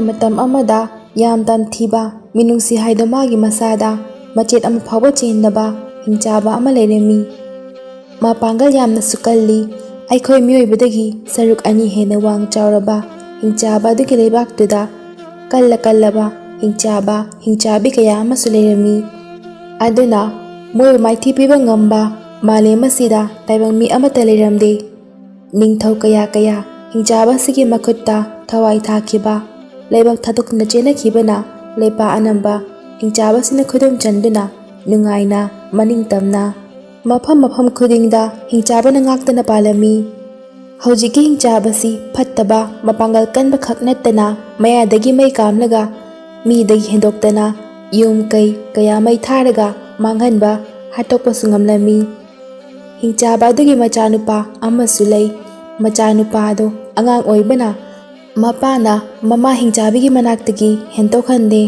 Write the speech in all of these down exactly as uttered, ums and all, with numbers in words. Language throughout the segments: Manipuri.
ꯃꯇꯝ ꯑꯃꯗ ꯌꯥꯝ ꯇꯝꯊꯤꯕ, ꯃꯤꯅꯨꯡꯁꯤ ꯍꯥꯏꯗꯣ ꯃꯥꯒꯤ ꯃꯁꯥꯗ ꯃꯆꯦꯠ ꯑꯃ ꯐꯥꯎꯕ ꯆꯦꯟꯗꯕ ꯍꯤꯡꯆꯥꯕ ꯑꯃ ꯂꯩꯔꯝꯃꯤ꯫ ꯃꯄꯥꯡꯒꯜ ꯌꯥꯝꯅꯁꯨ ꯀꯜꯂꯤ꯫ ꯑꯩꯈꯣꯏ ꯃꯤꯑꯣꯏꯕꯗꯒꯤ ꯁꯔꯨꯛ ꯑꯅꯤ ꯍꯦꯟꯅ ꯋꯥꯡ ꯆꯥꯎꯔꯕ ꯍꯤꯡꯆꯥꯕ ꯑꯗꯨꯒꯤ ꯂꯩꯕꯥꯛꯇꯨꯗ ꯀꯜꯂ ꯀꯜꯂꯕ ꯍꯤꯡꯆꯥꯕ, ꯍꯤꯡꯆꯥꯕꯤ ꯀꯌꯥ ꯑꯃꯁꯨ ꯂꯩꯔꯝꯃꯤ꯫ ꯑꯗꯨꯅ ꯃꯣꯏꯕꯨ ꯃꯥꯏꯊꯤ ꯄꯤꯕ ꯉꯝꯕ ꯃꯥꯂꯦꯝ ꯑꯁꯤꯗ ꯇꯥꯏꯕꯪ ꯃꯤ ꯑꯃꯠꯇ ꯂꯩꯔꯝꯗꯦ꯫ ꯅꯤꯡꯊꯧ ꯀꯌꯥ ꯀꯌꯥ ꯍꯤꯡꯆꯥꯕ ꯑꯁꯤꯒꯤ ꯃꯈꯨꯠꯇ ꯊꯋꯥꯏ ꯊꯥꯈꯤꯕ, ꯂꯩꯕꯥꯛ ꯊꯥꯗꯣꯛꯇꯨꯅ ꯆꯦꯟꯅꯈꯤꯕꯅ ꯂꯩꯄꯥꯛ ꯑꯅꯝꯕ ꯍꯤꯡꯆꯥꯕꯁꯤꯅ ꯈꯨꯗꯨꯝ ꯆꯟꯗꯨꯅ ꯅꯨꯡꯉꯥꯏꯅ, ꯃꯅꯤꯡ ꯇꯝꯅ ꯃꯐꯝ ꯃꯐꯝ ꯈꯨꯗꯤꯡꯗ ꯍꯤꯡꯆꯥꯕꯅ ꯉꯥꯛꯇꯅ ꯄꯥꯜꯂꯝꯃꯤ꯫ ꯍꯧꯖꯤꯛꯀꯤ ꯍꯤꯡꯆꯥꯕꯁꯤ ꯐꯠꯇꯕ, ꯃꯄꯥꯡꯒꯜ ꯀꯟꯕ ꯈꯛ ꯅꯠꯇꯅ ꯃꯌꯥꯗꯒꯤ ꯃꯩ ꯀꯥꯝꯂꯒ ꯃꯤꯗꯒꯤ ꯍꯦꯟꯗꯣꯛꯇꯅ ꯌꯨꯝ ꯀꯩ ꯀꯌꯥ ꯃꯩ ꯊꯥꯔꯒ ꯃꯥꯡꯍꯟꯕ, ꯍꯥꯠꯇꯣꯛꯄꯁꯨ ꯉꯝꯂꯝꯃꯤ꯫ ꯍꯤꯡꯆꯥꯕ ꯑꯗꯨꯒꯤ ꯃꯆꯥꯅꯨꯄꯥ ꯑꯃꯁꯨ ꯂꯩ꯫ ꯃꯆꯥꯅꯨꯄꯥ ꯑꯗꯨ ꯑꯉꯥꯡ ꯑꯣꯏꯕꯅ ꯃꯄꯥꯅ ꯃꯃꯥ ꯍꯤꯡꯆꯥꯕꯤꯒꯤ ꯃꯅꯥꯛꯇꯒꯤ ꯍꯦꯟꯗꯣꯛꯍꯟꯗꯦ꯫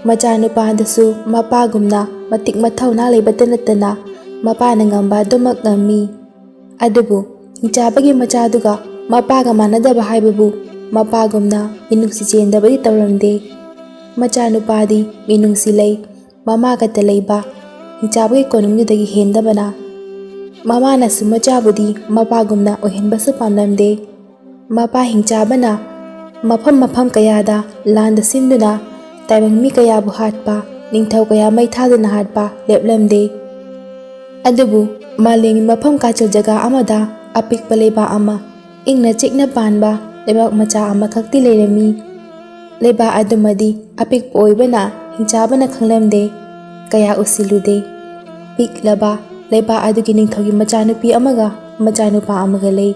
ꯃꯆꯥꯅꯨꯄꯥ ꯑꯗꯨꯁꯨ ꯃꯄꯥꯒꯨꯝꯅ ꯃꯇꯤꯛ ꯃꯊꯧꯅꯥ ꯂꯩꯕꯇ ꯅꯠꯇꯅ ꯃꯄꯥꯅ ꯉꯝꯕ ꯑꯗꯨꯃꯛ ꯉꯝꯃꯤ꯫ ꯑꯗꯨꯕꯨ ꯍꯤꯡꯆꯥꯕꯒꯤ ꯃꯆꯥꯗꯨꯒ ꯃꯄꯥꯒ ꯃꯥꯟꯅꯗꯕ ꯍꯥꯏꯕꯕꯨ ꯃꯄꯥꯒꯨꯝꯅ ꯃꯤꯅꯨꯡꯁꯤ ꯆꯦꯟꯗꯕꯗꯤ ꯇꯧꯔꯝꯗꯦ꯫ ꯃꯆꯥꯅꯨꯄꯥꯗꯤ ꯃꯤꯅꯨꯡꯁꯤ ꯂꯩ, ꯃꯃꯥꯒꯇ ꯂꯩꯕ ꯍꯤꯡꯆꯥꯕꯒꯤ ꯀꯣꯅꯨꯡꯗꯨꯗꯒꯤ ꯍꯦꯟꯗꯕꯅ꯫ ꯃꯃꯥꯅꯁꯨ ꯃꯆꯥꯕꯨꯗꯤ ꯃꯄꯥꯒꯨꯝꯅ ꯑꯣꯏꯍꯟꯕꯁꯨ ꯄꯥꯝꯂꯝꯗꯦ꯫ ꯃꯄꯥ ꯍꯤꯡꯆꯥꯕꯅ ꯃꯐꯝ ꯃꯐꯝ ꯀꯌꯥꯗ ꯂꯥꯟꯗ ꯁꯤꯟꯗꯨꯅ ꯇꯥꯏꯕꯪ ꯃꯤ ꯀꯌꯥꯕꯨ ꯍꯥꯠꯄ, ꯅꯤꯡꯊꯧ ꯀꯌꯥ ꯃꯩ ꯊꯥꯗꯨꯅ ꯍꯥꯠꯄ ꯂꯦꯞꯂꯝꯗꯦ꯫ ꯑꯗꯨꯕꯨ ꯃꯥꯂꯦꯝꯒꯤ ꯃꯐꯝ ꯀꯥꯆꯤꯜ ꯖꯒꯥ ꯑꯃꯗ ꯑꯄꯤꯛꯄ ꯂꯩꯕꯥꯛ ꯑꯃ, ꯏꯪꯅ ꯆꯤꯛꯅ ꯄꯥꯟꯕ ꯂꯩꯕꯥꯛ ꯃꯆꯥ ꯑꯃꯈꯛꯇꯤ ꯂꯩꯔꯝꯃꯤ꯫ ꯂꯩꯕꯥꯛ ꯑꯗꯨꯃꯗꯤ ꯑꯄꯤꯛꯄ ꯑꯣꯏꯕꯅ ꯍꯤꯡꯆꯥꯕꯅ ꯈꯪꯂꯝꯗꯦ, ꯀꯌꯥ ꯎꯁꯤꯜꯂꯨꯗꯦ꯫ ꯄꯤꯛꯂꯕ ꯂꯩꯕꯥꯛ ꯑꯗꯨꯒꯤ ꯅꯤꯡꯊꯧꯒꯤ ꯃꯆꯥꯅꯨꯄꯤ ꯑꯃꯒ ꯃꯆꯥꯅꯨꯄꯥ ꯑꯃꯒ ꯂꯩ꯫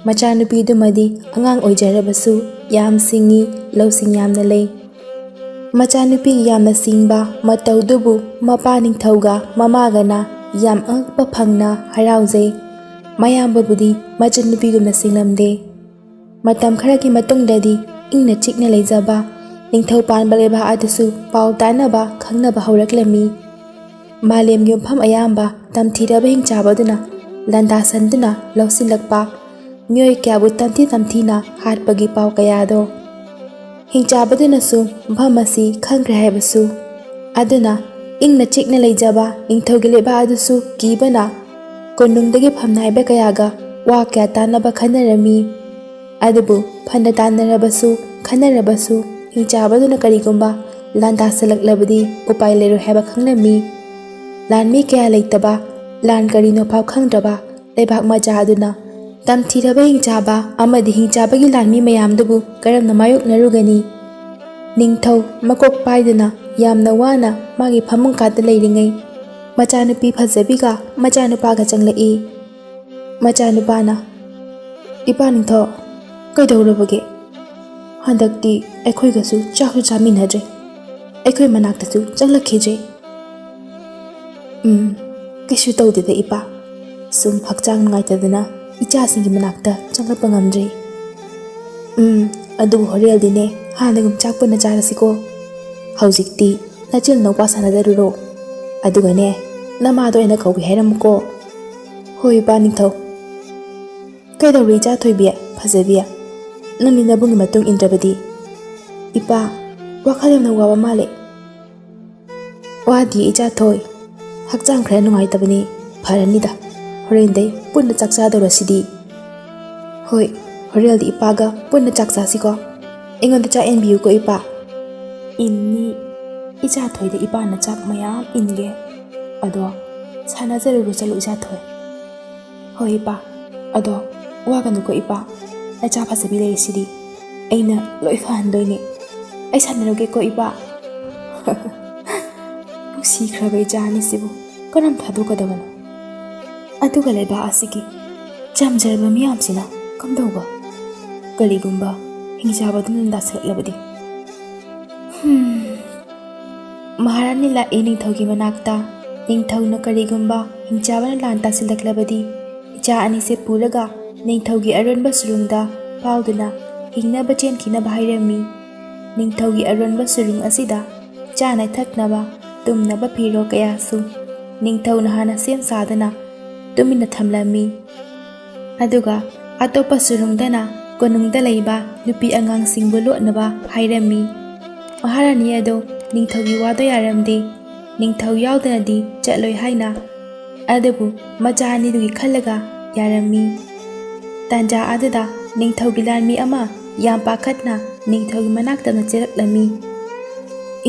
ꯃꯆꯥꯅꯨꯄꯤꯗꯨꯃꯗꯤ ꯑꯉꯥꯡ ꯑꯣꯏꯖꯔꯕꯁꯨ ꯌꯥꯝ ꯁꯤꯡꯉꯤ, ꯂꯧꯁꯤꯡ ꯌꯥꯝꯅ ꯂꯩ꯫ ꯃꯆꯥꯅꯨꯄꯤꯒꯤ ꯌꯥꯝꯅ ꯁꯤꯡꯕ ꯃꯇꯧꯗꯨꯕꯨ ꯃꯄꯥ ꯅꯤꯡꯊꯧꯒ ꯃꯃꯥꯒꯅ ꯌꯥꯝ ꯑꯉꯛꯄ ꯐꯪꯅ ꯍꯔꯥꯎꯖꯩ꯫ ꯃꯌꯥꯝꯕꯕꯨꯗꯤ ꯃꯆꯟꯅꯨꯄꯤꯒꯨꯝꯅ ꯁꯤꯡꯂꯝꯗꯦ꯫ ꯃꯇꯝ ꯈꯔꯒꯤ ꯃꯇꯨꯡꯗꯗꯤ ꯏꯪꯅ ꯆꯤꯛꯅ ꯂꯩꯖꯕ ꯅꯤꯡꯊꯧ ꯄꯥꯟꯕ ꯂꯩꯕꯥꯛ ꯑꯗꯨꯁꯨ ꯄꯥꯎ ꯇꯥꯅꯕ, ꯈꯪꯅꯕ ꯍꯧꯔꯛꯂꯝꯃꯤ꯫ ꯃꯥꯂꯦꯝꯒꯤ ꯃꯐꯝ ꯑꯌꯥꯝꯕ ꯇꯝꯊꯤꯔꯕ ꯍꯤꯡꯆꯥꯕ ꯑꯗꯨꯅ ꯂꯥꯟꯗꯥꯁꯟꯗꯨꯅ ꯂꯧꯁꯤꯜꯂꯛꯄ, ꯃꯤꯑꯣꯏ ꯀꯌꯥꯕꯨ ꯇꯝꯊꯤ ꯇꯝꯊꯤꯅ ꯍꯥꯠꯄꯒꯤ ꯄꯥꯎ ꯀꯌꯥꯗꯣ꯫ ꯍꯤꯡꯆꯥꯕꯗꯨꯅꯁꯨ ꯃꯐꯝ ꯑꯁꯤ ꯈꯪꯈ꯭ꯔꯦ ꯍꯥꯏꯕꯁꯨ꯫ ꯑꯗꯨꯅ ꯏꯪꯅ ꯆꯤꯛꯅ ꯂꯩꯖꯕ ꯅꯤꯡꯊꯧꯒꯤ ꯂꯩꯕꯥꯛ ꯑꯗꯨꯁꯨ ꯀꯤꯕꯅ ꯀꯣꯅꯨꯡꯗꯒꯤ ꯐꯝꯅꯥꯏꯕ ꯀꯌꯥꯒ ꯋꯥ ꯀꯌꯥ ꯇꯥꯟꯅꯕ ꯈꯟꯅꯔꯝꯃꯤ꯫ ꯑꯗꯨꯕꯨ ꯐꯅ ꯇꯥꯟꯅꯔꯕꯁꯨ, ꯈꯟꯅꯔꯕꯁꯨ, ꯍꯤꯡꯆꯥꯕꯗꯨꯅ ꯀꯔꯤꯒꯨꯝꯕ ꯂꯥꯟ ꯇꯥꯁꯜꯂꯛꯂꯕꯗꯤ ꯎꯄꯥꯏ ꯂꯩꯔꯣꯏ ꯍꯥꯏꯕ ꯈꯪꯂꯝꯃꯤ꯫ ꯂꯥꯟꯃꯤ ꯀꯌꯥ ꯂꯩꯇꯕ, ꯂꯥꯟ ꯀꯔꯤꯅꯣ ꯐꯥꯎ ꯈꯪꯗ꯭ꯔꯕ ꯂꯩꯕꯥꯛ ꯃꯆꯥ ꯑꯗꯨꯅ ꯇꯝꯊꯤꯔꯕ ꯍꯤꯡꯆꯥꯕ ꯑꯃꯗꯤ ꯍꯤꯡꯆꯥꯕꯒꯤ ꯂꯥꯟꯃꯤ ꯃꯌꯥꯝꯗꯨꯕꯨ ꯀꯔꯝꯅ ꯃꯥꯌꯣꯛꯅꯔꯨꯒꯅꯤ? ꯅꯤꯡꯊꯧ ꯃꯀꯣꯛ ꯄꯥꯏꯗꯨꯅ ꯌꯥꯝꯅ ꯋꯥꯅ ꯃꯥꯒꯤ ꯐꯃꯨꯡ ꯀꯥꯗ ꯂꯩꯔꯤꯉꯩ, ꯃꯆꯥꯅꯨꯄꯤ ꯐꯖꯕꯤꯒ ꯃꯆꯥꯅꯨꯄꯥꯒ ꯆꯪꯂꯛꯏ꯫ ꯃꯆꯥꯅꯨꯄꯥꯅ, "ꯏꯄꯥ ꯅꯤꯡꯊꯧ, ꯀꯩꯗꯧꯔꯕꯒꯦ? ꯍꯟꯗꯛꯇꯤ ꯑꯩꯈꯣꯏꯒꯁꯨ ꯆꯥꯛꯁꯨ ꯆꯥꯃꯤꯟꯅꯗ꯭ꯔꯦ, ꯑꯩꯈꯣꯏ ꯃꯅꯥꯛꯇꯁꯨ ꯆꯪꯂꯛꯈꯤꯗ꯭ꯔꯦ꯫" "ꯎꯝ, ꯀꯩꯁꯨ ꯇꯧꯗꯦꯗ ꯏꯄꯥ, ꯁꯨꯝ ꯍꯛꯆꯥꯡ ꯅꯨꯡꯉꯥꯏꯇꯗꯅ ꯏꯆꯥꯁꯤꯡꯒꯤ ꯃꯅꯥꯛꯇ ꯆꯪꯂꯛꯄ ꯉꯝꯗ꯭ꯔꯦ꯫ ꯎꯝ, ꯑꯗꯨꯕꯨ ꯍꯣꯔꯦꯟꯗꯤꯅꯦ ꯍꯥꯟꯅꯒꯨꯝ ꯆꯥꯛ ꯄꯨꯟꯅ ꯆꯥꯔꯁꯤꯀꯣ꯫ ꯍꯧꯖꯤꯛꯇꯤ ꯅꯆꯤꯟ ꯅꯅꯥꯎꯄꯥ ꯁꯥꯟꯅꯖꯔꯨꯔꯣ꯫ ꯑꯗꯨꯒꯅꯦ, ꯅꯃꯥꯗꯣ ꯑꯩꯅ ꯀꯧꯒꯦ ꯍꯥꯏꯔꯝꯃꯨꯀꯣ꯫" "ꯍꯣꯏ ꯏꯄꯥ ꯅꯤꯡꯊꯧ꯫" "ꯀꯩꯗꯧꯔꯦ ꯏꯆꯥ ꯊꯣꯏꯕꯤ, ꯐꯖꯕꯤ? ꯅꯪꯗꯤ ꯅꯕꯨꯡꯒꯤ ꯃꯇꯨꯡ ꯏꯟꯗ꯭ꯔꯕꯗꯤ?" "ꯏꯄꯥ, ꯋꯥꯈꯜ ꯌꯥꯝꯅ ꯋꯥꯕ ꯃꯥꯜꯂꯦ꯫" "ꯋꯥꯗꯤ ꯏꯆꯥ ꯊꯣꯏ, ꯍꯛꯆꯥꯡ ꯈꯔ ꯅꯨꯡꯉꯥꯏꯇꯕꯅꯤ, ꯐꯔꯅꯤꯗ꯫ ꯍꯣꯔꯦꯟꯗꯩ ꯄꯨꯟꯅ ꯆꯥꯛ ꯆꯥꯗꯧꯔꯁꯤꯗꯤ꯫" "ꯍꯣꯏ, ꯍꯣꯔꯦꯟꯗꯤ ꯏꯄꯥꯒ ꯄꯨꯟꯅ ꯆꯥꯛ ꯆꯥꯁꯤꯀꯣ꯫ ꯑꯩꯉꯣꯟꯗ ꯆꯥꯛ ꯏꯟꯕꯤꯌꯨꯀꯣ ꯏꯄꯥ꯫" "ꯏꯟꯅꯤ, ꯏꯆꯥ ꯊꯣꯏꯗ ꯏꯄꯥꯅ ꯆꯥꯛ ꯃꯌꯥꯝ ꯏꯟꯒꯦ꯫ ꯑꯗꯣ ꯁꯥꯟꯅꯖꯔꯨꯔꯣ, ꯆꯠꯂꯨ ꯏꯆꯥ ꯊꯣꯏ꯫" "ꯍꯣꯏ ꯏꯄꯥ, ꯑꯗꯣ ꯋꯥꯒꯅꯨꯀꯣ ꯏꯄꯥ, ꯅꯆꯥ ꯐꯖꯕꯤ ꯂꯩꯔꯤꯁꯤꯗꯤ, ꯑꯩꯅ ꯂꯣꯏ ꯐꯍꯟꯗꯣꯏꯅꯦ꯫ ꯑꯩ ꯁꯥꯟꯅꯔꯨꯒꯦꯀꯣ ꯏꯄꯥ꯫" ꯅꯨꯡꯁꯤꯈ꯭ꯔꯕ ꯏꯆꯥ ꯑꯅꯤꯁꯤꯕꯨ ꯀꯔꯝ ꯊꯥꯗꯣꯛꯀꯗꯕꯅꯣ? ꯑꯗꯨꯒ ꯂꯩꯕꯥꯛ ꯑꯁꯤꯒꯤ ꯆꯝꯖꯔꯕ ꯃꯤꯌꯥꯝꯁꯤꯅ ꯀꯝꯗꯧꯕ? ꯀꯔꯤꯒꯨꯝꯕ ꯍꯤꯡꯆꯥꯕꯗꯨꯅ ꯂꯥꯟꯗꯥꯁꯤꯜꯂꯛꯂꯕꯗꯤ? ꯍꯝ꯫ ꯃꯍꯥꯔꯥꯅꯤ ꯂꯥꯛꯏ ꯅꯤꯡꯊꯧꯒꯤ ꯃꯅꯥꯛꯇ꯫ ꯅꯤꯡꯊꯧꯅ ꯀꯔꯤꯒꯨꯝꯕ ꯍꯤꯡꯆꯥꯕꯅ ꯂꯥꯟ ꯇꯥꯁꯤꯜꯂꯛꯂꯕꯗꯤ, ꯏꯆꯥ ꯑꯅꯤꯁꯦ ꯄꯨꯔꯒ ꯅꯤꯡꯊꯧꯒꯤ ꯑꯔꯣꯟꯕ ꯁꯨꯔꯨꯡꯗ ꯐꯥꯎꯗꯨꯅ ꯍꯤꯡꯅꯕ ꯆꯦꯟꯈꯤꯅꯕ ꯍꯥꯏꯔꯝꯃꯤ꯫ ꯅꯤꯡꯊꯧꯒꯤ ꯑꯔꯣꯟꯕ ꯁꯨꯔꯨꯡ ꯑꯁꯤꯗ ꯆꯥꯅ ꯊꯛꯅꯕ, ꯇꯨꯝꯅꯕ ꯐꯤꯔꯣꯜ ꯀꯌꯥꯁꯨ ꯅꯤꯡꯊꯧꯅ ꯍꯥꯟꯅ ꯁꯦꯝ ꯁꯥꯗꯨꯅ ꯇꯨꯃꯤꯟꯅ ꯊꯝꯂꯝꯃꯤ꯫ ꯑꯗꯨꯒ ꯑꯇꯣꯞꯄ ꯁꯨꯔꯨꯡꯗꯅ ꯀꯣꯅꯨꯡꯗ ꯂꯩꯕ ꯅꯨꯄꯤ ꯑꯉꯥꯡꯁꯤꯡꯕꯨ ꯂꯣꯠꯅꯕ ꯍꯥꯏꯔꯝꯃꯤ꯫ ꯃꯍꯥꯔꯥꯅꯤ ꯑꯗꯣ ꯅꯤꯡꯊꯧꯒꯤ ꯋꯥꯗꯣ ꯌꯥꯔꯝꯗꯦ꯫ ꯅꯤꯡꯊꯧ ꯌꯥꯎꯗꯅꯗꯤ ꯆꯠꯂꯣꯏ ꯍꯥꯏꯅ꯫ ꯑꯗꯨꯕꯨ ꯃꯆꯥ ꯑꯅꯤꯗꯨꯒꯤ ꯈꯜꯂꯒ ꯌꯥꯔꯝꯃꯤ꯫ ꯇꯥꯟꯖꯥ ꯑꯗꯨꯗ ꯅꯤꯡꯊꯧꯒꯤ ꯂꯥꯟꯃꯤ ꯑꯃ ꯌꯥꯝ ꯄꯥꯈꯠꯅ ꯅꯤꯡꯊꯧꯒꯤ ꯃꯅꯥꯛꯇ ꯆꯦꯜꯂꯛꯂꯝꯃꯤ꯫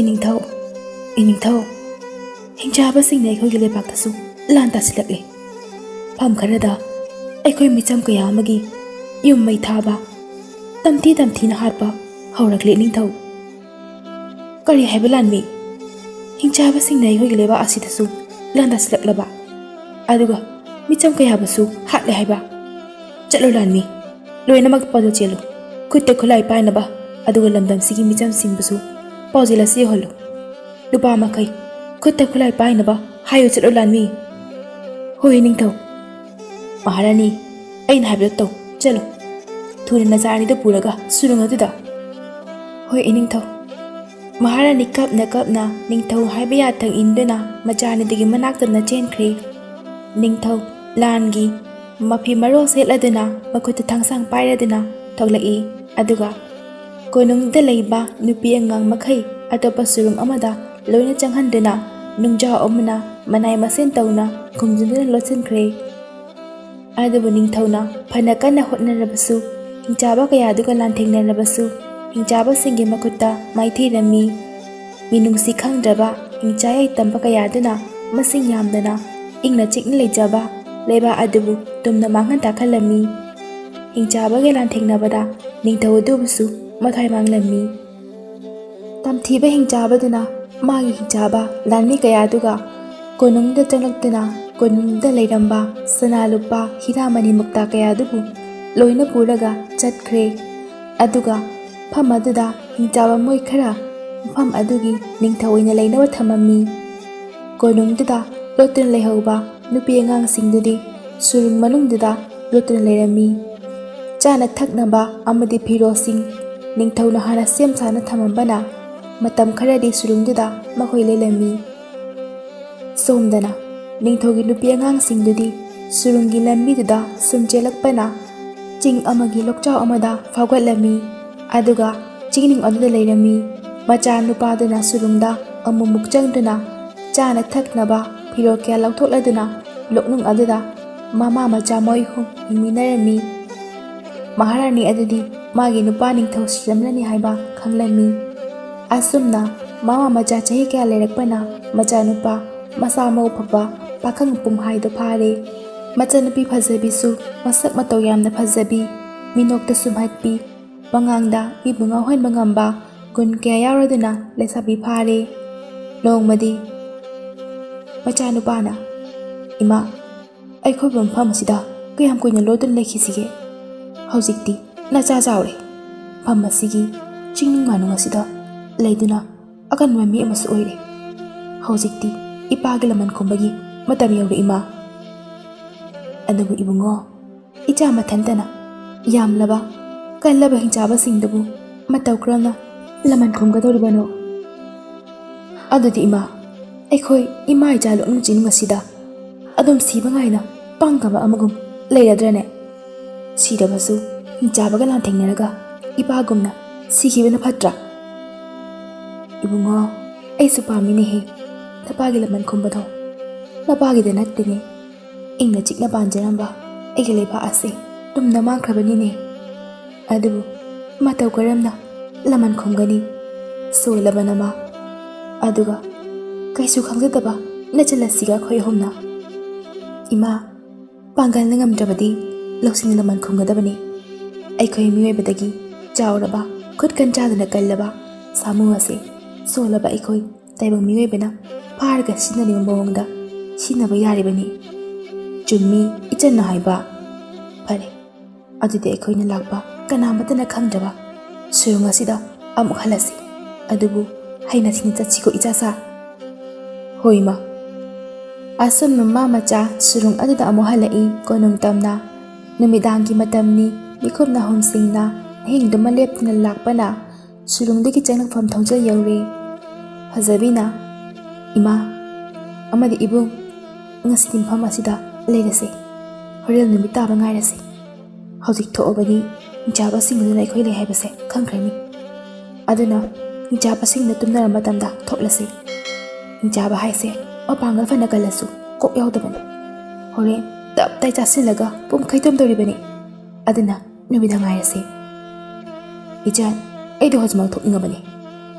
"ꯏꯅꯤꯡꯊꯧ, ꯏꯅꯤꯡꯊꯧ, ꯍꯤꯡꯆꯥꯕꯁꯤꯡꯅ ꯑꯩꯈꯣꯏꯒꯤ ꯂꯩꯕꯥꯛꯇꯁꯨ ꯂꯥꯟ ꯇꯥꯁꯤꯜꯂꯛꯂꯦ꯫ ꯃꯐꯝ ꯈꯔꯗ ꯑꯩꯈꯣꯏ ꯃꯤꯆꯝ ꯀꯌꯥ ꯑꯃꯒꯤ ꯌꯨꯝ ꯃꯩ ꯊꯥꯕ, ꯇꯝꯊꯤ ꯇꯝꯊꯤꯅ ꯍꯥꯠꯄ ꯍꯧꯔꯛꯂꯦ ꯅꯤꯡꯊꯧ꯫" "ꯀꯔꯤ ꯍꯥꯏꯕ ꯂꯥꯟꯃꯤ? ꯍꯤꯡꯆꯥꯕꯁꯤꯡꯅ ꯑꯩꯈꯣꯏꯒꯤ ꯂꯩꯕꯥꯛ ꯑꯁꯤꯗꯁꯨ ꯂꯥꯟ ꯇꯥꯁꯤꯜꯂꯛꯂꯕ? ꯑꯗꯨꯒ ꯃꯤꯆꯝ ꯀꯌꯥꯕꯨꯁꯨ ꯍꯥꯠꯂꯦ ꯍꯥꯏꯕ? ꯆꯠꯂꯣ ꯂꯥꯟꯃꯤ, ꯂꯣꯏꯅꯃꯛ ꯄꯥꯎꯖꯦꯜ ꯆꯦꯜꯂꯨ꯫ ꯈꯨꯠꯇ ꯈꯨꯠꯂꯥꯏ ꯄꯥꯏꯅꯕ, ꯑꯗꯨꯒ ꯂꯝꯗꯝꯁꯤꯒꯤ ꯃꯤꯆꯝꯁꯤꯡꯕꯨꯁꯨ ꯄꯥꯎꯖꯦꯜ ꯑꯁꯤ ꯌꯧꯍꯜꯂꯨ꯫ ꯅꯨꯄꯥ ꯃꯈꯩ, ꯈꯨꯠꯇ ꯈꯨꯠꯂꯥꯏ ꯄꯥꯏꯅꯕ ꯍꯥꯏꯌꯨ, ꯆꯠꯂꯨ ꯂꯥꯟꯃꯤ꯫" "ꯍꯣꯏ ꯅꯤꯡꯊꯧ꯫" "ꯃꯍꯥꯔꯥꯅꯤ, ꯑꯩꯅ ꯍꯥꯏꯕꯗꯣ ꯇꯧ, ꯆꯠꯂꯨ꯫ ꯊꯨꯅ ꯅꯆꯥ ꯑꯅꯤꯗꯨ ꯄꯨꯔꯒ ꯁꯨꯔꯨꯡ ꯑꯗꯨꯗ꯫" "ꯍꯣꯏ ꯏꯅꯤꯡꯊꯧ꯫" ꯃꯍꯥꯔꯥꯅꯤ ꯀꯞꯅ ꯀꯞꯅ ꯅꯤꯡꯊꯧ ꯍꯥꯏꯕ ꯌꯥꯊꯪ ꯏꯟꯗꯨꯅ ꯃꯆꯥ ꯑꯅꯤꯗꯨꯒꯤ ꯃꯅꯥꯛꯇ ꯆꯦꯟꯈ꯭ꯔꯦ꯫ ꯅꯤꯡꯊꯧ ꯂꯥꯟꯒꯤ ꯃꯐꯤ ꯃꯔꯣꯜ ꯁꯦꯠꯂꯗꯨꯅ ꯃꯈꯨꯠꯇ ꯊꯥꯡꯁꯥꯡ ꯄꯥꯏꯔꯗꯨꯅ ꯊꯣꯛꯂꯛꯏ꯫ ꯑꯗꯨꯒ ꯀꯣꯅꯨꯡꯗ ꯂꯩꯕ ꯅꯨꯄꯤ ꯑꯉꯥꯡ ꯃꯈꯩ ꯑꯇꯣꯞꯄ ꯁꯨꯔꯨꯡ ꯑꯃꯗ ꯂꯣꯏꯅ ꯆꯪꯍꯟꯗꯨꯅ ꯅꯨꯡꯖꯥꯎ ꯑꯃꯅ ꯃꯅꯥꯏ ꯃꯁꯤꯟ ꯇꯧꯅ ꯈꯨꯝꯖꯤꯟꯗꯨꯅ ꯂꯣꯠꯁꯤꯟꯈ꯭ꯔꯦ꯫ ꯑꯗꯨꯕꯨ ꯅꯤꯡꯊꯧꯅ ꯐꯅ ꯀꯟꯅ ꯍꯣꯠꯅꯔꯕꯁꯨ ꯍꯤꯡꯆꯥꯕ ꯀꯌꯥꯗꯨꯒ ꯂꯥꯟꯊꯦꯡꯅꯔꯕꯁꯨ ꯍꯤꯡꯆꯥꯕꯁꯤꯡꯒꯤ ꯃꯈꯨꯠꯇ ꯃꯥꯏꯊꯤꯔꯝꯃꯤ꯫ ꯃꯤꯅꯨꯡꯁꯤ ꯈꯪꯗ꯭ꯔꯕ ꯍꯤꯡꯆꯥ ꯌꯥꯏꯇꯝꯕ ꯀꯌꯥꯗꯨꯅ ꯃꯁꯤꯡ ꯌꯥꯝꯗꯅ ꯏꯪꯅ ꯆꯤꯛꯅ ꯂꯩꯖꯕ ꯂꯩꯕꯥꯛ ꯑꯗꯨꯕꯨ ꯇꯨꯝꯅ ꯃꯥꯡꯍꯟ ꯇꯥꯛꯍꯜꯂꯝꯃꯤ꯫ ꯍꯤꯡꯆꯥꯕꯒ ꯂꯥꯟꯊꯦꯡꯅꯕꯗ ꯅꯤꯡꯊꯧ ꯑꯗꯨꯕꯨꯁꯨ ꯃꯊ꯭ꯋꯥꯏ ꯃꯥꯡꯂꯝꯃꯤ꯫ ꯇꯝꯊꯤꯕ ꯍꯤꯡꯆꯥꯕꯗꯨꯅ ꯃꯥꯒꯤ ꯍꯤꯡꯆꯥꯕ ꯂꯥꯟꯃꯤ ꯀꯌꯥꯗꯨꯒ ꯀꯣꯅꯨꯡꯗ ꯆꯪꯂꯛꯇꯨꯅ ꯀꯣꯅꯨꯡꯗ ꯂꯩꯔꯝꯕ ꯁꯅꯥ ꯂꯨꯄꯥ ꯍꯤꯔꯥ ꯃꯅꯤ ꯃꯨꯛꯇꯥ ꯀꯌꯥꯗꯨꯕꯨ ꯂꯣꯏꯅ ꯄꯨꯔꯒ ꯆꯠꯈ꯭ꯔꯦ꯫ ꯑꯗꯨꯒ ꯃꯐꯝ ꯑꯗꯨꯗ ꯍꯤꯡꯆꯥꯕ ꯃꯣꯏ ꯈꯔ ꯃꯐꯝ ꯑꯗꯨꯒꯤ ꯅꯤꯡꯊꯧ ꯑꯣꯏꯅ ꯂꯩꯅꯕ ꯊꯝꯃꯝꯃꯤ꯫ ꯀꯣꯅꯨꯡꯗꯨꯗ ꯂꯣꯠꯇꯨꯅ ꯂꯩꯍꯧꯕ ꯅꯨꯄꯤ ꯑꯉꯥꯡꯁꯤꯡꯗꯨꯗꯤ ꯁꯨꯔꯨꯡ ꯃꯅꯨꯡꯗꯨꯗ ꯂꯣꯠꯇꯨꯅ ꯂꯩꯔꯝꯃꯤ꯫ ꯆꯥꯅ ꯊꯛꯅꯕ ꯑꯃꯗꯤ ꯐꯤꯔꯣꯜꯁꯤꯡ ꯅꯤꯡꯊꯧꯅ ꯍꯥꯟꯅ ꯁꯦꯝ ꯁꯥꯅ ꯊꯝꯃꯝꯕꯅ ꯃꯇꯝ ꯈꯔꯗꯤ ꯁꯨꯔꯨꯡꯗꯨꯗ ꯃꯈꯣꯏ ꯂꯦꯜꯂꯝꯃꯤ꯫ ꯁꯣꯝꯗꯅ ꯅꯤꯡꯊꯧꯒꯤ ꯅꯨꯄꯤ ꯑꯉꯥꯡꯁꯤꯡꯗꯨꯗꯤ ꯁꯨꯔꯨꯡꯒꯤ ꯂꯝꯕꯤꯗꯨꯗ ꯁꯨꯝ ꯆꯦꯜꯂꯛꯄꯅ ꯆꯤꯡ ꯑꯃꯒꯤ ꯂꯣꯛꯆꯥꯎ ꯑꯃꯗ ꯐꯥꯎꯒꯠꯂꯝꯃꯤ꯫ ꯑꯗꯨꯒ ꯆꯤꯡꯅꯨꯡ ꯑꯗꯨꯗ ꯂꯩꯔꯝꯃꯤ꯫ ꯃꯆꯥ ꯅꯨꯄꯥꯗꯨꯅ ꯁꯨꯔꯨꯡꯗ ꯑꯃꯨꯛꯃꯨꯛ ꯆꯪꯗꯨꯅ ꯆꯥꯅ ꯊꯛꯅꯕ ꯐꯤꯔꯣꯜ ꯀꯌꯥ ꯂꯧꯊꯣꯛꯂꯗꯨꯅ ꯂꯣꯛꯅꯨꯡ ꯑꯗꯨꯗ ꯃꯃꯥ ꯃꯆꯥ ꯃꯣꯏ ꯑꯍꯨꯝ ꯍꯤꯡꯃꯤꯟꯅꯔꯝꯃꯤ꯫ ꯃꯍꯥꯔꯥꯅꯤ ꯑꯗꯨꯗꯤ ꯃꯥꯒꯤ ꯅꯨꯄꯥ ꯅꯤꯡꯊꯧ ꯁꯤꯔꯝꯂꯅꯤ ꯍꯥꯏꯕ ꯈꯪꯂꯝꯃꯤ꯫ ꯑꯁꯨꯝꯅ ꯃꯃꯥ ꯃꯆꯥ ꯆꯍꯤ ꯀꯌꯥ ꯂꯩꯔꯛꯄꯅ ꯃꯆꯥꯅꯨꯄꯥ ꯃꯁꯥ ꯃꯎ ꯐꯕ ꯄꯥꯈꯪ ꯄꯨꯡ ꯍꯥꯏꯗꯣ ꯐꯥꯔꯦ꯫ ꯃꯆꯥꯅꯨꯄꯤ ꯐꯖꯕꯤꯁꯨ ꯃꯁꯛ ꯃꯇꯧ ꯌꯥꯝꯅ ꯐꯖꯕꯤ, ꯃꯤꯅꯣꯛꯇ ꯁꯨꯝꯍꯠꯄꯤ, ꯋꯥꯉꯥꯡꯗ ꯃꯤꯕꯨ ꯉꯥꯎꯍꯟꯕ ꯉꯝꯕ ꯒꯨꯟ ꯀꯌꯥ ꯌꯥꯎꯔꯗꯨꯅ ꯂꯩꯁꯥꯕꯤ ꯐꯥꯔꯦ꯫ ꯅꯣꯡꯃꯗꯤ ꯃꯆꯥꯅꯨꯄꯥꯅ, "ꯏꯃꯥ, ꯑꯩꯈꯣꯏꯕꯨ ꯃꯐꯝ ꯑꯁꯤꯗ ꯀꯌꯥꯝ ꯀꯨꯏꯅ ꯂꯣꯠꯇꯨꯅ ꯂꯩꯈꯤꯁꯤꯒꯦ? ꯍꯧꯖꯤꯛꯇꯤ ꯅꯆꯥ ꯆꯥꯎꯔꯦ꯫ ꯃꯐꯝ ꯑꯁꯤꯒꯤ ꯆꯤꯡꯅꯨꯡ ꯃꯥꯅꯨꯡ ꯑꯁꯤꯗ ꯂꯩꯗꯨꯅ ꯑꯀꯟꯕ ꯃꯤ ꯑꯃꯁꯨ ꯑꯣꯏꯔꯦ꯫ ꯍꯧꯖꯤꯛꯇꯤ ꯏꯄꯥꯒꯤ ꯂꯃꯟ ꯈꯨꯝꯕꯒꯤ ꯃꯇꯝ ꯌꯧꯔꯦ, ꯏꯃꯥ꯫" ꯑꯗꯨꯕꯨ ꯏꯕꯨꯡꯉꯣ, ꯏꯆꯥ ꯃꯊꯟꯇꯅ ꯌꯥꯝꯂꯕ, ꯀꯜꯂꯕ ꯍꯤꯡꯆꯥꯕꯁꯤꯡꯗꯨꯕꯨ ꯃꯇꯧ ꯀꯔꯝꯅ ꯂꯃꯟ ꯈꯨꯝꯒꯗꯧꯔꯤꯕꯅꯣ? ꯑꯗꯨꯗꯤ ꯏꯃꯥ, ꯑꯩꯈꯣꯏ ꯏꯃꯥ ꯏꯆꯥ ꯂꯣꯛꯅꯨꯡ ꯆꯤꯡꯅꯨꯡ ꯑꯁꯤꯗ ꯑꯗꯨꯝ ꯁꯤꯕ ꯉꯥꯏꯅ ꯄꯥꯡꯒꯕ ꯑꯃꯒꯨꯝ ꯂꯩꯔꯗ꯭ꯔꯅꯦ? ꯁꯤꯔꯕꯁꯨ ꯍꯤꯡꯆꯥꯕꯒ ꯂꯥꯟꯊꯦꯡꯅꯔꯒ ꯏꯄꯥꯒꯨꯝꯅ ꯁꯤꯈꯤꯕꯅ ꯐꯠꯇ꯭ꯔꯥ? ꯏꯕꯨꯡꯉꯣ, ꯑꯩꯁꯨ ꯄꯥꯝꯃꯤꯅꯦꯍꯦ ꯅꯄꯥꯒꯤ ꯂꯃꯟ ꯈꯨꯝꯕꯗꯣ꯫ ꯅꯄꯥꯒꯤꯗ ꯅꯠꯇꯦꯅꯦ, ꯏꯪꯅ ꯆꯤꯛꯅ ꯄꯥꯟꯖꯔꯝꯕ ꯑꯩꯒꯤ ꯂꯩꯕꯥꯛ ꯑꯁꯤ ꯇꯨꯝꯅ ꯃꯥꯡꯈ꯭ꯔꯕꯅꯤꯅꯦ꯫ ꯑꯗꯨꯕꯨ ꯃꯇꯧ ꯀꯔꯝꯅ ꯂꯃꯟ ꯈꯨꯝꯒꯅꯤ? ꯁꯣꯜꯂꯕ ꯅꯃꯥ, ꯑꯗꯨꯒ ꯀꯩꯁꯨ ꯈꯪꯖꯗꯕ ꯅꯆꯜꯂꯁꯤꯒ ꯑꯩꯈꯣꯏ ꯑꯍꯨꯝꯅ꯫ ꯏꯃꯥ, ꯄꯥꯡꯒꯜꯅ ꯉꯝꯗ꯭ꯔꯕꯗꯤ ꯂꯧꯁꯤꯡꯅ ꯂꯃꯟ ꯈꯨꯝꯒꯗꯕꯅꯤ꯫ ꯑꯩꯈꯣꯏ ꯃꯤꯑꯣꯏꯕꯗꯒꯤ ꯆꯥꯎꯔꯕ, ꯈꯨꯠ ꯀꯟ ꯆꯥꯗꯅ ꯀꯜꯂꯕ ꯁꯥꯃꯨ ꯑꯁꯦ ꯁꯣꯜꯂꯕ ꯑꯩꯈꯣꯏ ꯇꯥꯏꯕꯪ ꯃꯤꯑꯣꯏꯕꯅ ꯐꯥꯔꯒ ꯁꯤꯖꯤꯟꯅꯅꯤꯡꯕ ꯃꯑꯣꯡꯗ ꯁꯤꯖꯤꯟꯅꯕ ꯌꯥꯔꯤꯕꯅꯤ꯫ ꯆꯨꯝꯃꯤ ꯏꯆꯟꯅ ꯍꯥꯏꯕ꯫ ꯐꯔꯦ, ꯑꯗꯨꯗꯤ ꯑꯩꯈꯣꯏꯅ ꯂꯥꯛꯄ ꯀꯅꯥꯃꯠꯇꯅ ꯈꯪꯗ꯭ꯔꯕ ꯁꯨꯔꯨꯡ ꯑꯁꯤꯗ ꯑꯃꯨꯛ ꯍꯜꯂꯁꯤ꯫ ꯑꯗꯨꯕꯨ ꯍꯩꯅ ꯁꯤꯡꯅ ꯆꯠꯁꯤꯀꯣ, ꯏꯆꯥꯁꯥ꯫ ꯍꯣꯏ, ꯏꯃꯥ꯫ ꯑꯁꯨꯝꯅ ꯃꯃꯥ ꯃꯆꯥ ꯁꯨꯔꯨꯡ ꯑꯗꯨꯗ ꯑꯃꯨꯛ ꯍꯜꯂꯛꯏ꯫ ꯀꯣꯅꯨꯡ ꯇꯝꯅ ꯅꯨꯃꯤꯗꯥꯡꯒꯤ ꯃꯇꯝꯅꯤ꯫ ꯃꯤꯀꯨꯞ ꯅꯥꯍꯨꯝꯁꯤꯡꯅ ꯑꯍꯤꯡꯗꯨꯃ ꯂꯦꯞꯇꯅ ꯂꯥꯛꯄꯅ ꯁꯨꯔꯨꯡꯗꯒꯤ ꯆꯪꯂꯛꯐꯝ ꯊꯣꯡꯖꯤꯜ ꯌꯧꯔꯦ꯫ ꯐꯖꯕꯤꯅ, "ꯏꯃꯥ ꯑꯃꯗꯤ ꯏꯕꯨꯡ, ꯉꯁꯤꯗꯤ ꯃꯐꯝ ꯑꯁꯤꯗ ꯂꯩꯔꯁꯤ꯫ ꯍꯣꯔꯦꯟ ꯅꯨꯃꯤꯠ ꯇꯥꯕ ꯉꯥꯏꯔꯁꯤ꯫" ꯍꯧꯖꯤꯛ ꯊꯣꯛꯑꯕꯗꯤ ꯍꯤꯡꯆꯥꯕꯁꯤꯡꯗꯨꯅ ꯑꯩꯈꯣꯏ ꯂꯩ ꯍꯥꯏꯕꯁꯦ ꯈꯪꯈ꯭ꯔꯅꯤ꯫ ꯑꯗꯨꯅ ꯍꯤꯡꯆꯥꯕꯁꯤꯡꯅ ꯇꯨꯝꯅꯔ ꯃꯇꯝꯗ ꯊꯣꯛꯂꯁꯤ꯫ ꯍꯤꯡꯆꯥꯕ ꯍꯥꯏꯁꯦ ꯃꯄꯥꯡꯒꯜ ꯐꯅ ꯀꯜꯂꯁꯨ ꯀꯣꯛ ꯌꯥꯎꯗꯕꯅꯤ꯫ ꯍꯣꯔꯦꯟ ꯇꯞ ꯇꯥꯏ ꯆꯥꯁꯤꯜꯂꯒ ꯄꯨꯝꯈꯩ ꯇꯨꯝꯗꯧꯔꯤꯕꯅꯤ꯫ ꯑꯗꯨꯅ ꯅꯨꯃꯤꯗꯥꯡ ꯉꯥꯏꯔꯁꯤ꯫ ꯏꯆꯟ, ꯑꯩꯗꯣ ꯍꯧꯖꯤꯛꯃꯛ ꯊꯣꯛꯅꯤꯡꯉꯕꯅꯤ꯫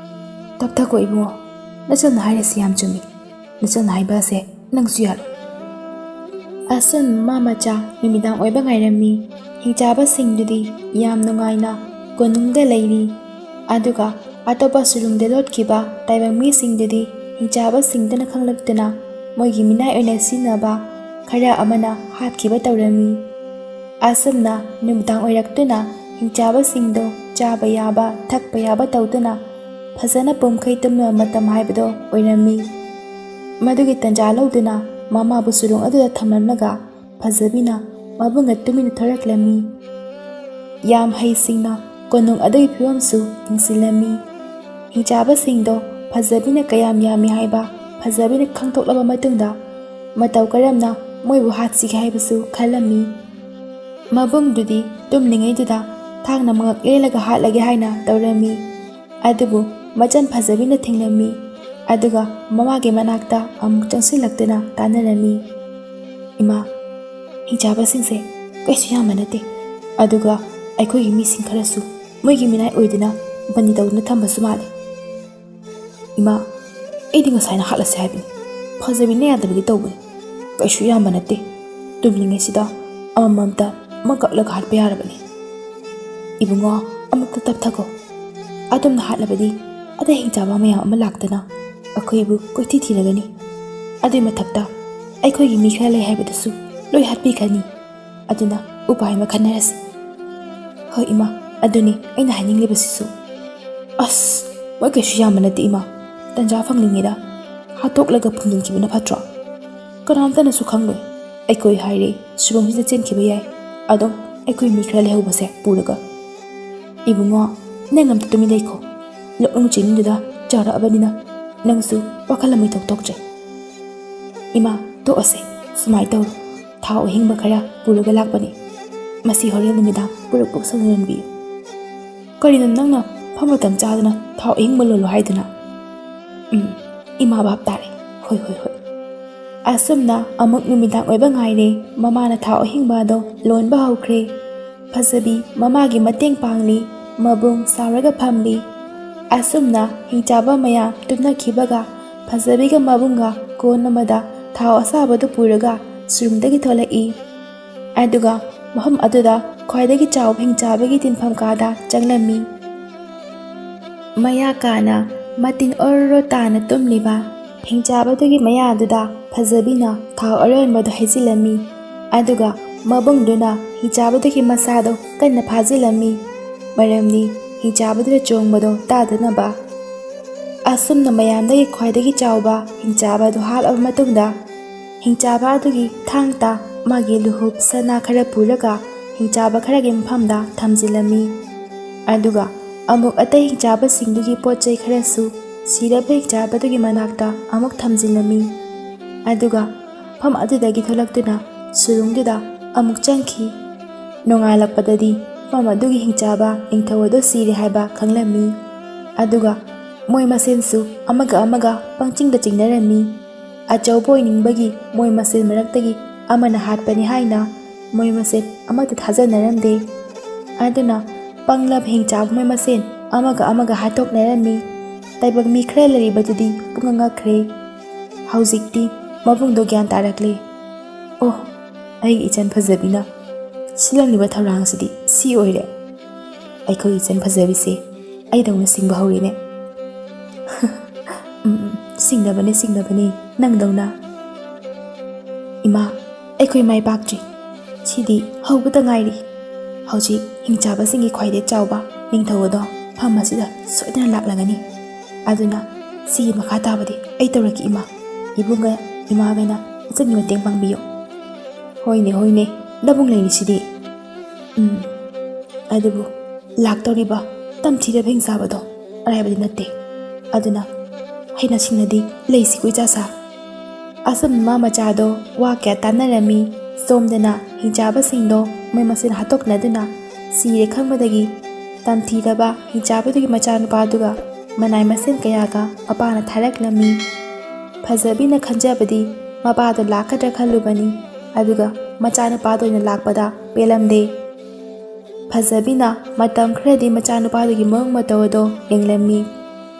ꯇꯞꯊꯈꯣ ꯏꯕꯨꯡꯉꯣ, ꯅꯆꯟꯅ ꯍꯥꯏꯔꯤꯁꯤ ꯌꯥꯝ ꯆꯨꯝꯃꯤ꯫ ꯅꯆꯟꯅ ꯍꯥꯏꯕ ꯑꯁꯦ ꯅꯪꯁꯨ ꯌꯥꯔꯣ꯫ ꯑꯁꯨꯝ ꯃꯃꯥ ꯃꯆꯥ ꯅꯨꯃꯤꯗꯥꯡ ꯑꯣꯏꯕ ꯉꯥꯏꯔꯝꯃꯤ꯫ ꯍꯤꯡꯆꯥꯕꯁꯤꯡꯗꯨꯗꯤ ꯌꯥꯝ ꯅꯨꯡꯉꯥꯏꯅ ꯀꯣꯅꯨꯡꯗ ꯂꯩꯔꯤ꯫ ꯑꯗꯨꯒ ꯑꯇꯣꯞꯄ ꯁꯨꯔꯨꯡꯗ ꯂꯣꯠꯈꯤꯕ ꯇꯥꯏꯕꯪ ꯃꯤꯁꯤꯡꯗꯨꯗꯤ ꯍꯤꯡꯆꯥꯕꯁꯤꯡꯗꯨꯅ ꯈꯪꯂꯛꯇꯨꯅ ꯃꯣꯏꯒꯤ ꯃꯤꯅꯥꯏ ꯑꯣꯏꯅ ꯁꯤꯖꯤꯟꯅꯕ ꯈꯔ ꯑꯃꯅ ꯍꯥꯠꯈꯤꯕ ꯇꯧꯔꯝꯃꯤ꯫ ꯑꯁꯨꯝꯅ ꯅꯨꯃꯤꯗꯥꯡ ꯑꯣꯏꯔꯛꯇꯨꯅ ꯍꯤꯡꯆꯥꯕꯁꯤꯡꯗꯣ ꯆꯥꯕ ꯌꯥꯕ, ꯊꯛꯄ ꯌꯥꯕ ꯇꯧꯗꯨꯅ ꯐꯖꯅ ꯄꯨꯝꯈꯩ ꯇꯨꯝꯅꯕ ꯃꯇꯝ ꯍꯥꯏꯕꯗꯣ ꯑꯣꯏꯔꯝꯃꯤ꯫ ꯃꯗꯨꯒꯤ ꯇꯟꯖꯥ ꯂꯧꯗꯨꯅ ꯃꯃꯥꯕꯨ ꯁꯨꯔꯨꯡ ꯑꯗꯨꯗ ꯊꯝꯂꯝꯂꯒ ꯐꯖꯕꯤꯅ ꯃꯕꯨꯡꯒ ꯇꯨꯃꯤꯟꯅ ꯊꯣꯔꯛꯂꯝꯃꯤ꯫ ꯌꯥꯝ ꯍꯩꯁꯤꯡꯅ ꯀꯣꯅꯨꯡ ꯑꯗꯨꯒꯤ ꯐꯤꯕꯝꯁꯨ ꯌꯦꯡꯁꯤꯜꯂꯝꯃꯤ꯫ ꯍꯤꯡꯆꯥꯕꯁꯤꯡꯗꯣ ꯐꯖꯕꯤꯅ ꯀꯌꯥꯝ ꯌꯥꯝꯃꯤ ꯍꯥꯏꯕ ꯐꯖꯕꯤꯅ ꯈꯪꯗꯣꯛꯂꯕ ꯃꯇꯨꯡꯗ ꯃꯇꯧ ꯀꯔꯝꯅ ꯃꯣꯏꯕꯨ ꯍꯥꯠꯁꯤꯒꯦ ꯍꯥꯏꯕꯁꯨ ꯈꯜꯂꯝꯃꯤ꯫ ꯃꯕꯨꯡꯗꯨꯗꯤ ꯇꯨꯝꯂꯤꯉꯩꯗꯨꯗ ꯊꯥꯡꯅ ꯃꯉꯛ ꯂꯦꯜꯂꯒ ꯍꯥꯠꯂꯒꯦ ꯍꯥꯏꯅ ꯇꯧꯔꯝꯃꯤ꯫ ꯑꯗꯨꯕꯨ ꯃꯆꯟ ꯐꯖꯕꯤꯅ ꯊꯤꯡꯂꯝꯃꯤ꯫ ꯑꯗꯨꯒ ꯃꯃꯥꯒꯤ ꯃꯅꯥꯛꯇ ꯑꯃꯨꯛ ꯆꯪꯁꯤꯜꯂꯛꯇꯨꯅ ꯇꯥꯟꯅꯔꯝꯃꯤ꯫ "ꯏꯃꯥ, ꯍꯤꯡꯆꯥꯕꯁꯤꯡꯁꯦ ꯀꯩꯁꯨ ꯌꯥꯝꯕ ꯅꯠꯇꯦ꯫ ꯑꯗꯨꯒ ꯑꯩꯈꯣꯏꯒꯤ ꯃꯤꯁꯤꯡ ꯈꯔꯁꯨ ꯃꯣꯏꯒꯤ ꯃꯤꯅꯥꯏ ꯑꯣꯏꯗꯨꯅ ꯕꯟꯗꯤ ꯇꯧꯗꯨꯅ ꯊꯝꯕꯁꯨ ꯃꯥꯜꯂꯤ꯫" "ꯏꯃꯥ, ꯑꯩꯗꯤ ꯉꯁꯥꯏꯅ ꯍꯥꯠꯂꯁꯦ ꯍꯥꯏꯕꯅꯤ꯫ ꯐꯖꯕꯤꯅ ꯌꯥꯗꯕꯒꯤ ꯇꯧꯕꯅꯤ꯫ ꯀꯩꯁꯨ ꯌꯥꯝꯕ ꯅꯠꯇꯦ꯫ ꯇꯨꯝꯂꯤꯉꯩꯁꯤꯗ ꯑꯃꯃꯝꯇ ꯑꯃ ꯀꯛꯂꯒ ꯍꯥꯠꯄ ꯌꯥꯔꯕꯅꯤ꯫" "ꯏꯕꯨꯡꯉꯣ, ꯑꯃꯨꯛꯇ ꯇꯞꯊꯈꯣ꯫ ꯑꯗꯣꯝꯅ ꯍꯥꯠꯂꯕꯗꯤ ꯑꯇꯩ ꯍꯤꯡꯆꯥꯕ ꯃꯌꯥꯝ ꯑꯃ ꯂꯥꯛꯇꯅ ꯑꯩꯈꯣꯏꯕꯨ ꯀꯣꯏꯊꯤ ꯊꯤꯔꯒꯅꯤ꯫ ꯑꯗꯨꯏ ꯃꯊꯛꯇ ꯑꯩꯈꯣꯏꯒꯤ ꯃꯤ ꯈꯔ ꯂꯩ ꯍꯥꯏꯕꯗꯨꯁꯨ ꯂꯣꯏ ꯍꯥꯠꯄꯤꯈ꯭ꯔꯅꯤ꯫ ꯑꯗꯨꯅ ꯎꯄꯥꯏ ꯑꯃ ꯈꯟꯅꯔꯁꯤ꯫" "ꯍꯣꯏ ꯏꯃꯥ, ꯑꯗꯨꯅꯤ ꯑꯩꯅ ꯍꯥꯏꯅꯤꯡꯂꯤꯕꯁꯤꯁꯨ꯫" "ꯑꯁ, ꯃꯣꯏ ꯀꯩꯁꯨ ꯌꯥꯝꯕ ꯅꯠꯇꯦ ꯏꯃꯥ꯫ ꯇꯟꯖꯥ ꯐꯪꯂꯤꯉꯩꯗ ꯍꯥꯠꯇꯣꯛꯂꯒ ꯐꯨꯝꯖꯤꯟꯈꯤꯕꯅ ꯐꯠꯇ꯭ꯔꯣ? ꯀꯅꯥꯝꯇꯅꯁꯨ ꯈꯪꯂꯣꯏ꯫ ꯑꯩꯈꯣꯏ ꯍꯥꯏꯔꯦ ꯁꯨꯔꯨꯡꯁꯤꯗ ꯆꯦꯟꯈꯤꯕ ꯌꯥꯏ, ꯑꯗꯨꯝ ꯑꯩꯈꯣꯏ ꯃꯤ ꯈꯔ ꯂꯩꯍꯧꯕꯁꯦ ꯄꯨꯔꯒ꯫" "ꯏꯕꯨꯡꯉꯣ, ꯅꯪ ꯑꯝꯇ ꯇꯨꯃꯤꯟ ꯂꯩꯈꯣ꯫ ꯂꯧꯎ ꯆꯤꯡꯗꯨꯗ ꯆꯥꯎꯔꯛꯑꯕꯅꯤꯅ ꯅꯪꯁꯨ ꯋꯥꯈꯜ ꯑꯃ ꯏꯊꯣꯛ ꯊꯣꯛꯇ꯭ꯔꯦ꯫" "ꯏꯃꯥ, ꯇꯣꯛꯑꯁꯦ꯫ ꯁꯨꯃꯥꯏꯅ ꯇꯧꯔꯣ, ꯊꯥꯎ ꯑꯍꯤꯡꯕ ꯈꯔ ꯄꯨꯔꯒ ꯂꯥꯛꯄꯅꯦ꯫ ꯃꯁꯤ ꯍꯣꯔꯦꯟ ꯅꯨꯃꯤꯗꯥꯡ ꯄꯨꯔꯛ ꯄꯨꯔꯛ ꯁꯪꯍꯟꯕꯤꯌꯨ꯫ ꯀꯔꯤꯅꯣ ꯅꯪꯅ ꯐꯝ ꯃꯇꯝ ꯆꯥꯗꯅ ꯊꯥꯎ ꯑꯍꯤꯡꯕ ꯂꯣꯜꯂꯨ ꯍꯥꯏꯗꯨꯅ? ꯎꯝ, ꯏꯃꯥ ꯚꯥꯞ ꯇꯥꯔꯦ꯫ ꯍꯣꯏ, ꯍꯣꯏ, ꯍꯣꯏ꯫ ꯑꯁꯨꯝꯅ ꯑꯃꯨꯛ ꯅꯨꯃꯤꯗꯥꯡ ꯑꯣꯏꯕ ꯉꯥꯏꯔꯦ꯫ ꯃꯃꯥꯅ ꯊꯥꯎ ꯑꯍꯤꯡꯕ ꯑꯗꯣ ꯂꯣꯟꯕ ꯍꯧꯈ꯭ꯔꯦ꯫ ꯐꯖꯕꯤ ꯃꯃꯥꯒꯤ ꯃꯇꯦꯡ ꯄꯥꯡꯂꯤ꯫ ꯃꯕꯨꯡ ꯁꯥꯎꯔꯒ ꯐꯝꯂꯤ꯫ ꯑꯁꯨꯝꯅ ꯍꯤꯡꯆꯥꯕ ꯃꯌꯥꯝ ꯇꯨꯝꯅꯈꯤꯕꯒ ꯐꯖꯕꯤꯒ ꯃꯕꯨꯡꯒ ꯀꯣꯟ ꯑꯃꯗ ꯊꯥꯎ ꯑꯁꯥꯕꯗꯨ ꯄꯨꯔꯒ ꯁꯨꯔꯨꯡꯗꯒꯤ ꯊꯣꯛꯂꯛꯏ꯫ ꯑꯗꯨꯒ ꯃꯐꯝ ꯑꯗꯨꯗ ꯈ꯭ꯋꯥꯏꯗꯒꯤ ꯆꯥꯎꯕ ꯍꯤꯡꯆꯥꯕꯒꯤ ꯇꯤꯟꯐꯝ ꯀꯥꯗ ꯆꯪꯂꯝꯃꯤ꯫ ꯃꯌꯥ ꯀꯥꯅ ꯃꯇꯤꯟ ꯑꯣꯔꯣ ꯇꯥꯅ ꯇꯨꯝꯂꯤꯕ ꯍꯤꯡꯆꯥꯕꯗꯨꯒꯤ ꯃꯌꯥꯗꯨꯗ ꯐꯖꯕꯤꯅ ꯊꯥꯎ ꯑꯔꯣꯟꯕꯗꯨ ꯍꯩꯖꯤꯜꯂꯝꯃꯤ꯫ ꯑꯗꯨꯒ ꯃꯕꯨꯡꯗꯨꯅ ꯍꯤꯡꯆꯥꯕꯗꯨꯒꯤ ꯃꯁꯥꯗꯣ ꯀꯟꯅ ꯐꯥꯖꯤꯜꯂꯝꯃꯤ꯫ ꯃꯔꯝꯗꯤ ꯍꯤꯡꯆꯥꯕꯗꯨꯅ ꯆꯣꯡꯕꯗꯣ ꯇꯥꯗꯅꯕ꯫ ꯑꯁꯨꯝꯅ ꯃꯌꯥꯝꯗꯒꯤ ꯈ꯭ꯋꯥꯏꯗꯒꯤ ꯆꯥꯎꯕ ꯍꯤꯡꯆꯥꯕ ꯑꯗꯨ ꯍꯥꯠꯂꯕ ꯃꯇꯨꯡꯗ, ꯍꯤꯡꯆꯥꯕ ꯑꯗꯨꯒꯤ ꯊꯥꯡꯇ ꯃꯥꯒꯤ ꯂꯨꯍꯨꯞ ꯁꯅꯥ ꯈꯔ ꯄꯨꯔꯒ ꯍꯤꯡꯆꯥꯕ ꯈꯔꯒꯤ ꯃꯐꯝꯗ ꯊꯝꯖꯤꯜꯂꯝꯃꯤ꯫ ꯑꯗꯨꯒ ꯑꯃꯨꯛ ꯑꯇꯩ ꯍꯤꯡꯆꯥꯕꯁꯤꯡꯗꯨꯒꯤ ꯄꯣꯠ ꯆꯩ ꯈꯔꯁꯨ ꯁꯤꯔꯕ ꯍꯤꯡꯆꯥꯕꯗꯨꯒꯤ ꯃꯅꯥꯛꯇ ꯑꯃꯨꯛ ꯊꯝꯖꯤꯜꯂꯝꯃꯤ꯫ ꯑꯗꯨꯒ ꯃꯐꯝ ꯑꯗꯨꯗꯒꯤ ꯊꯣꯛꯂꯛꯇꯨꯅ ꯁꯨꯔꯨꯡꯗꯨꯗ ꯑꯃꯨꯛ ꯆꯪꯈꯤ꯫ ꯅꯣꯡꯉꯥꯜꯂꯛꯄꯗꯗꯤ ꯃꯐꯝ ꯑꯗꯨꯒꯤ ꯍꯤꯡꯆꯥꯕ ꯅꯤꯡꯊꯧ ꯑꯗꯨ ꯁꯤꯔꯦ ꯍꯥꯏꯕ ꯈꯪꯂꯝꯃꯤ꯫ ꯑꯗꯨꯒ ꯃꯣꯏ ꯃꯁꯦꯟꯁꯨ ꯑꯃꯒ ꯑꯃꯒ ꯄꯪꯆꯤꯡꯗ ꯆꯤꯡꯅꯔꯝꯃꯤ꯫ ꯑꯆꯧꯕ ꯑꯣꯏꯅꯤꯡꯕꯒꯤ ꯃꯣꯏ ꯃꯁꯦꯟ ꯃꯔꯛꯇꯒꯤ ꯑꯃꯅ ꯍꯥꯠꯄꯅꯤ ꯍꯥꯏꯅ ꯃꯣꯏ ꯃꯁꯦꯟ ꯑꯃꯠꯇ ꯊꯥꯖꯅꯔꯝꯗꯦ꯫ ꯑꯗꯨꯅ ꯄꯪꯂꯕ ꯍꯤꯡꯆꯥꯕ ꯃꯣꯏ ꯃꯁꯦꯟ ꯑꯃꯒ ꯑꯃꯒ ꯍꯥꯠꯇꯣꯛꯅꯔꯝꯃꯤ꯫ ꯇꯥꯏꯕꯪ ꯃꯤ ꯈꯔ ꯂꯩꯔꯤꯕꯗꯨꯗꯤ ꯄꯨꯡꯉꯛ ꯉꯛꯈ꯭ꯔꯦ꯫ ꯍꯧꯖꯤꯛꯇꯤ ꯃꯕꯨꯡꯗꯣ ꯒ꯭ꯌꯥꯟ ꯇꯥꯔꯛꯂꯦ꯫ ꯑꯣ, ꯑꯩꯒꯤ ꯏꯆꯟ ꯐꯖꯕꯤꯅ ꯁꯤꯜꯂꯝꯂꯤꯕ ꯊꯧꯔꯥꯡꯁꯤꯗꯤ ꯁꯤ ꯑꯣꯏꯔꯦ꯫ ꯑꯩꯈꯣꯏꯒꯤ ꯏꯆꯟ ꯐꯖꯕꯤꯁꯦ ꯑꯩꯗꯧꯅ ꯁꯤꯡꯕ ꯍꯧꯔꯦꯅꯦ꯫ ꯎꯝ, ꯎꯝ, ꯁꯤꯡꯅꯕꯅꯦ, ꯁꯤꯡꯅꯕꯅꯦ, ꯅꯪꯗꯧꯅ꯫ ꯏꯃꯥ, ꯑꯩꯈꯣꯏ ꯃꯥꯏ ꯄꯥꯛꯇ꯭ꯔꯤ꯫ ꯁꯤꯗꯤ ꯍꯧꯕꯇ ꯉꯥꯏꯔꯤ꯫ ꯍꯧꯖꯤꯛ ꯍꯤꯡꯆꯥꯕꯁꯤꯡꯒꯤ ꯈ꯭ꯋꯥꯏꯗꯩ ꯆꯥꯎꯕ ꯅꯤꯡꯊꯧ ꯑꯗꯣ ꯃꯐꯝ ꯑꯁꯤꯗ ꯁꯣꯏꯗꯅ ꯂꯥꯛꯂꯒꯅꯤ꯫ ꯑꯗꯨꯅ ꯁꯤꯒꯤ ꯃꯈꯥ ꯇꯥꯕꯗꯤ ꯑꯩ ꯇꯧꯔꯛꯀꯦ, ꯏꯃꯥ꯫ ꯏꯕꯨꯡꯒ ꯏꯃꯥꯒꯅ ꯏꯆꯟꯒꯤ ꯃꯇꯦꯡ ꯄꯥꯡꯕꯤꯌꯨ꯫ ꯍꯣꯏꯅꯦ, ꯍꯣꯏꯅꯦ, ꯅꯕꯨꯡ ꯂꯩꯔꯤꯁꯤꯗꯤ꯫ ꯎꯝ, ꯑꯗꯨꯕꯨ ꯂꯥꯛꯇꯧꯔꯤꯕ ꯇꯝꯊꯤꯔꯕ ꯍꯤꯡꯆꯥꯕꯗꯣ ꯑꯔꯥꯏꯕꯗꯤ ꯅꯠꯇꯦ꯫ ꯑꯗꯨꯅ ꯍꯩꯅ ꯁꯤꯡꯅꯗꯤ ꯂꯩꯁꯤ ꯀꯨꯏꯆꯥ ꯁꯥ꯫ ꯑꯁꯨꯝ ꯃꯃꯥ ꯃꯆꯥꯗꯣ ꯋꯥ ꯀꯌꯥ ꯇꯥꯟꯅꯔꯝꯃꯤ꯫ ꯁꯣꯝꯗꯅ ꯍꯤꯡꯆꯥꯕꯁꯤꯡꯗꯣ ꯃꯣꯏ ꯃꯁꯦꯟ ꯍꯥꯠꯇꯣꯛꯅꯗꯨꯅ ꯁꯤꯔꯦ ꯈꯪꯕꯗꯒꯤ ꯇꯝꯊꯤꯔꯕ ꯍꯤꯡꯆꯥꯕꯤꯗꯨꯒꯤ ꯃꯆꯥꯅꯨꯄꯥꯗꯨꯒ ꯃꯅꯥꯏ ꯃꯁꯦꯟ ꯀꯌꯥꯒ ꯃꯄꯥꯅ ꯊꯥꯔꯛꯂꯝꯃꯤ꯫ ꯐꯖꯕꯤꯅ ꯈꯟꯖꯕꯗꯤ ꯃꯄꯥꯗꯣ ꯂꯥꯛꯀꯗ꯭ꯔꯥ ꯈꯜꯂꯨꯕꯅꯤ, ꯑꯗꯨꯒ ꯃꯆꯥꯅꯨꯄꯥꯗꯣ ꯑꯣꯏꯅ ꯂꯥꯛꯄꯗ ꯄꯦꯜꯂꯝꯗꯦ꯫ ꯐꯖꯕꯤꯅ ꯃꯇꯝ ꯈꯔꯗꯤ ꯃꯆꯥꯅꯨꯄꯥꯗꯨꯒꯤ ꯃꯑꯣꯡ ꯃꯇꯧ ꯑꯗꯣ ꯌꯦꯡꯂꯝꯃꯤ꯫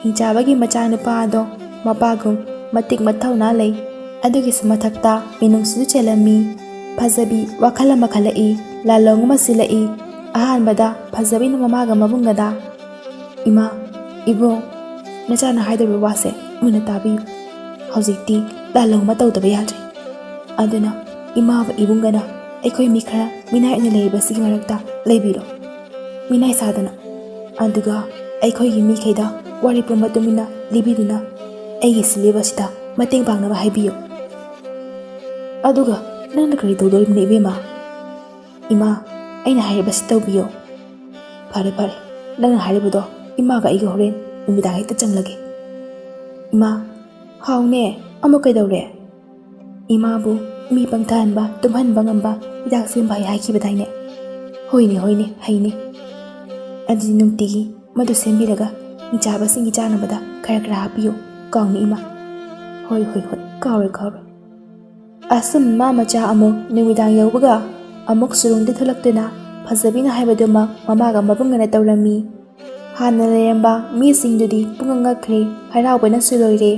ꯍꯤꯡꯆꯥꯕꯒꯤ ꯃꯆꯥꯅꯨꯄꯥ ꯑꯗꯣ ꯃꯄꯥꯒꯨꯝ ꯃꯇꯤꯛ ꯃꯊꯧꯅꯥ ꯂꯩ꯫ ꯑꯗꯨꯒꯤꯁꯨ ꯃꯊꯛꯇ ꯃꯤꯅꯨꯡꯁꯤꯁꯨ ꯆꯦꯜꯂꯝꯃꯤ꯫ ꯐꯖꯕꯤ ꯋꯥꯈꯜ ꯑꯃ ꯈꯜꯂꯛꯏ, ꯂꯥꯂꯣꯡ ꯑꯃ ꯁꯤꯜꯂꯛꯏ꯫ ꯑꯍꯥꯟꯕꯗ ꯐꯖꯕꯤꯅ ꯃꯃꯥꯒ ꯃꯕꯨꯡꯒꯗ, "ꯏꯃꯥ, ꯏꯕꯨꯡ, ꯅꯆꯥꯅ ꯍꯥꯏꯗꯧꯔꯤꯕ ꯋꯥꯁꯦ ꯃꯨꯟꯅ ꯇꯥꯕꯤꯌꯨ꯫ ꯍꯧꯖꯤꯛꯇꯤ ꯂꯥꯂꯣꯡ ꯑꯃ ꯇꯧꯗꯕ ꯌꯥꯗ꯭ꯔꯦ꯫ ꯑꯗꯨꯅ ꯏꯃꯥꯒ ꯏꯕꯨꯡꯒꯅ ꯑꯩꯈꯣꯏ ꯃꯤ ꯈꯔ ꯃꯤꯅꯥꯏ ꯑꯣꯏꯅ ꯂꯩꯔꯤꯕꯁꯤꯒꯤ ꯃꯔꯛꯇ ꯂꯩꯕꯤꯔꯣ꯫ ꯃꯤꯅꯥꯏ ꯁꯥꯗꯅ꯫ ꯑꯗꯨꯒ ꯑꯩꯈꯣꯏꯒꯤ ꯃꯤꯈꯩꯗ ꯋꯥꯔꯦꯞ ꯄꯨꯝꯕ ꯇꯨꯃꯤꯟꯅ ꯂꯤꯕꯤꯗꯨꯅ ꯑꯩꯒꯤ ꯁꯤꯜꯂꯤꯕꯁꯤꯗ ꯃꯇꯦꯡ ꯄꯥꯡꯅꯕ ꯍꯥꯏꯕꯤꯌꯨ꯫" "ꯑꯗꯨꯒ ꯅꯪꯅ ꯀꯔꯤ ꯇꯧꯗꯣꯔꯤꯕꯅꯣ, ꯏꯕꯦꯝꯃ?" "ꯏꯃꯥ, ꯑꯩꯅ ꯍꯥꯏꯔꯤꯕꯁꯤ ꯇꯧꯕꯤꯌꯣ꯫" "ꯐꯔꯦ, ꯐꯔꯦ, ꯅꯪꯅ ꯍꯥꯏꯔꯤꯕꯗꯣ ꯏꯃꯥꯒ ꯑꯩꯒ ꯍꯣꯔꯦꯟ ꯅꯨꯃꯤꯗꯥꯡ ꯍꯦꯛꯇ ꯆꯪꯂꯒꯦ꯫" "ꯏꯃꯥ, ꯍꯥꯎꯅꯦ, ꯑꯃꯨꯛ ꯀꯩꯗꯧꯔꯦ?" "ꯏꯃꯥꯕꯨ ꯃꯤ ꯄꯪꯊꯍꯟꯕ, ꯇꯨꯝꯍꯟꯕ ꯉꯝꯕ ꯍꯤꯗꯥꯛ ꯁꯦꯝꯕ ꯍꯩ ꯍꯥꯏꯈꯤꯕꯗꯥꯏꯅꯦ?" "ꯍꯣꯏꯅꯦ, ꯍꯣꯏꯅꯦ, ꯍꯩꯅꯦ꯫ ꯑꯗꯨꯗꯤ ꯅꯨꯡꯇꯤꯒꯤ ꯃꯗꯨ ꯁꯦꯝꯕꯤꯔꯒ ꯍꯤꯡꯆꯥꯕꯁꯤꯡꯒꯤ ꯆꯥꯅꯕꯗ ꯈꯔ ꯈꯔ ꯍꯥꯞꯄꯤꯌꯨ꯫ ꯀꯥꯎꯅꯤ, ꯏꯃꯥ꯫" "ꯍꯣꯏ, ꯍꯣꯏ, ꯍꯣꯏ, ꯀꯥꯎꯔꯣꯏ, ꯀꯥꯎꯔꯣꯏ꯫" ꯑꯁꯨꯝ ꯃꯃꯥ ꯃꯆꯥ ꯑꯃꯨꯛ ꯅꯨꯃꯤꯗꯥꯡ ꯌꯧꯕꯒ ꯑꯃꯨꯛ ꯁꯨꯔꯨꯡꯗ ꯊꯣꯛꯂꯛꯇꯨꯅ ꯐꯖꯕꯤꯅ ꯍꯥꯏꯕꯗꯨꯃꯛ ꯃꯃꯥꯒ ꯃꯕꯨꯡꯒꯅ ꯇꯧꯔꯝꯃꯤ꯫ ꯍꯥꯟꯅ ꯂꯩꯔꯝꯕ ꯃꯤꯁꯤꯡꯗꯨꯗꯤ ꯄꯨꯡꯉꯛ ꯉꯛꯈ꯭ꯔꯦ, ꯍꯔꯥꯎꯕꯅꯁꯨ ꯂꯣꯏꯔꯦ꯫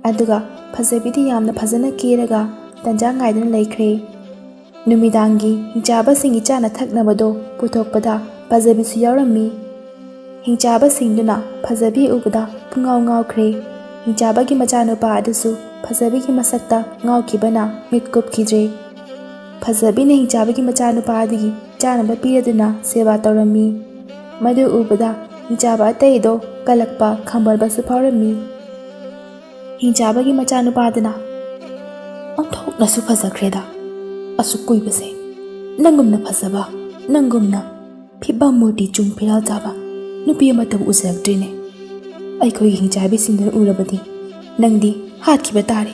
ꯑꯗꯨꯒ ꯐꯖꯕꯤꯗꯤ ꯌꯥꯝꯅ ꯐꯖꯅ ꯀꯦꯔꯒ ꯇꯟꯖꯥ ꯉꯥꯏꯗꯨꯅ ꯂꯩꯈ꯭ꯔꯦ꯫ ꯅꯨꯃꯤꯗꯥꯡꯒꯤ ꯍꯤꯡꯆꯥꯕꯁꯤꯡꯒꯤ ꯆꯥꯅ ꯊꯛꯅꯕꯗꯣ ꯄꯨꯊꯣꯛꯄꯗ ꯐꯖꯕꯤꯁꯨ ꯌꯥꯎꯔꯝꯃꯤ꯫ ꯍꯤꯡꯆꯥꯕꯁꯤꯡꯗꯨꯅ ꯐꯖꯕꯤ ꯎꯕꯗ ꯄꯨꯡꯉꯥꯎ ꯉꯥꯎꯈ꯭ꯔꯦ꯫ ꯍꯤꯡꯆꯥꯕꯒꯤ ꯃꯆꯥꯅꯨꯄꯥ ꯑꯗꯨꯁꯨ ꯐꯖꯕꯤꯒꯤ ꯃꯁꯛꯇ ꯉꯥꯎꯈꯤꯕꯅ ꯃꯤꯠ ꯀꯨꯞꯈꯤꯗ꯭ꯔꯦ꯫ ꯐꯖꯕꯤꯅ ꯍꯤꯡꯆꯥꯕꯒꯤ ꯃꯆꯥꯅꯨꯄꯥ ꯑꯗꯨꯒꯤ ꯆꯥꯅꯕ ꯄꯤꯔꯗꯨꯅ ꯁꯦꯕꯥ ꯇꯧꯔꯝꯃꯤ꯫ ꯃꯗꯨ ꯎꯕꯗ ꯍꯤꯡꯆꯥꯕ ꯑꯇꯩꯗꯣ ꯀꯜꯂꯛꯄ, ꯈꯝꯕꯜꯕꯁꯨ ꯐꯥꯎꯔꯝꯃꯤ꯫ ꯍꯤꯡꯆꯥꯕꯒꯤ ꯃꯆꯥꯅꯨꯄꯥꯗꯨꯅ, "ꯑꯣꯟꯊꯣꯛꯅꯁꯨ ꯐꯖꯈ꯭ꯔꯦꯗ, ꯑꯁꯨꯛ ꯀꯨꯏꯕꯁꯦ꯫ ꯅꯪꯒꯨꯝꯅ ꯐꯖꯕ, ꯅꯪꯒꯨꯝꯅ ꯐꯤꯕꯝ ꯃꯨꯔꯇꯤ ꯆꯨꯡ ꯐꯤꯔꯥꯜ ꯆꯥꯕ ꯅꯨꯄꯤ ꯑꯃꯠꯇꯕꯨ ꯎꯖꯔꯛꯇ꯭ꯔꯤꯅꯦ꯫ ꯑꯩꯈꯣꯏꯒꯤ ꯍꯤꯡꯆꯥꯕꯤꯁꯤꯡꯗꯨꯅ ꯎꯔꯕꯗꯤ ꯅꯪꯗꯤ ꯍꯥꯠꯈꯤꯕ ꯇꯥꯔꯦ,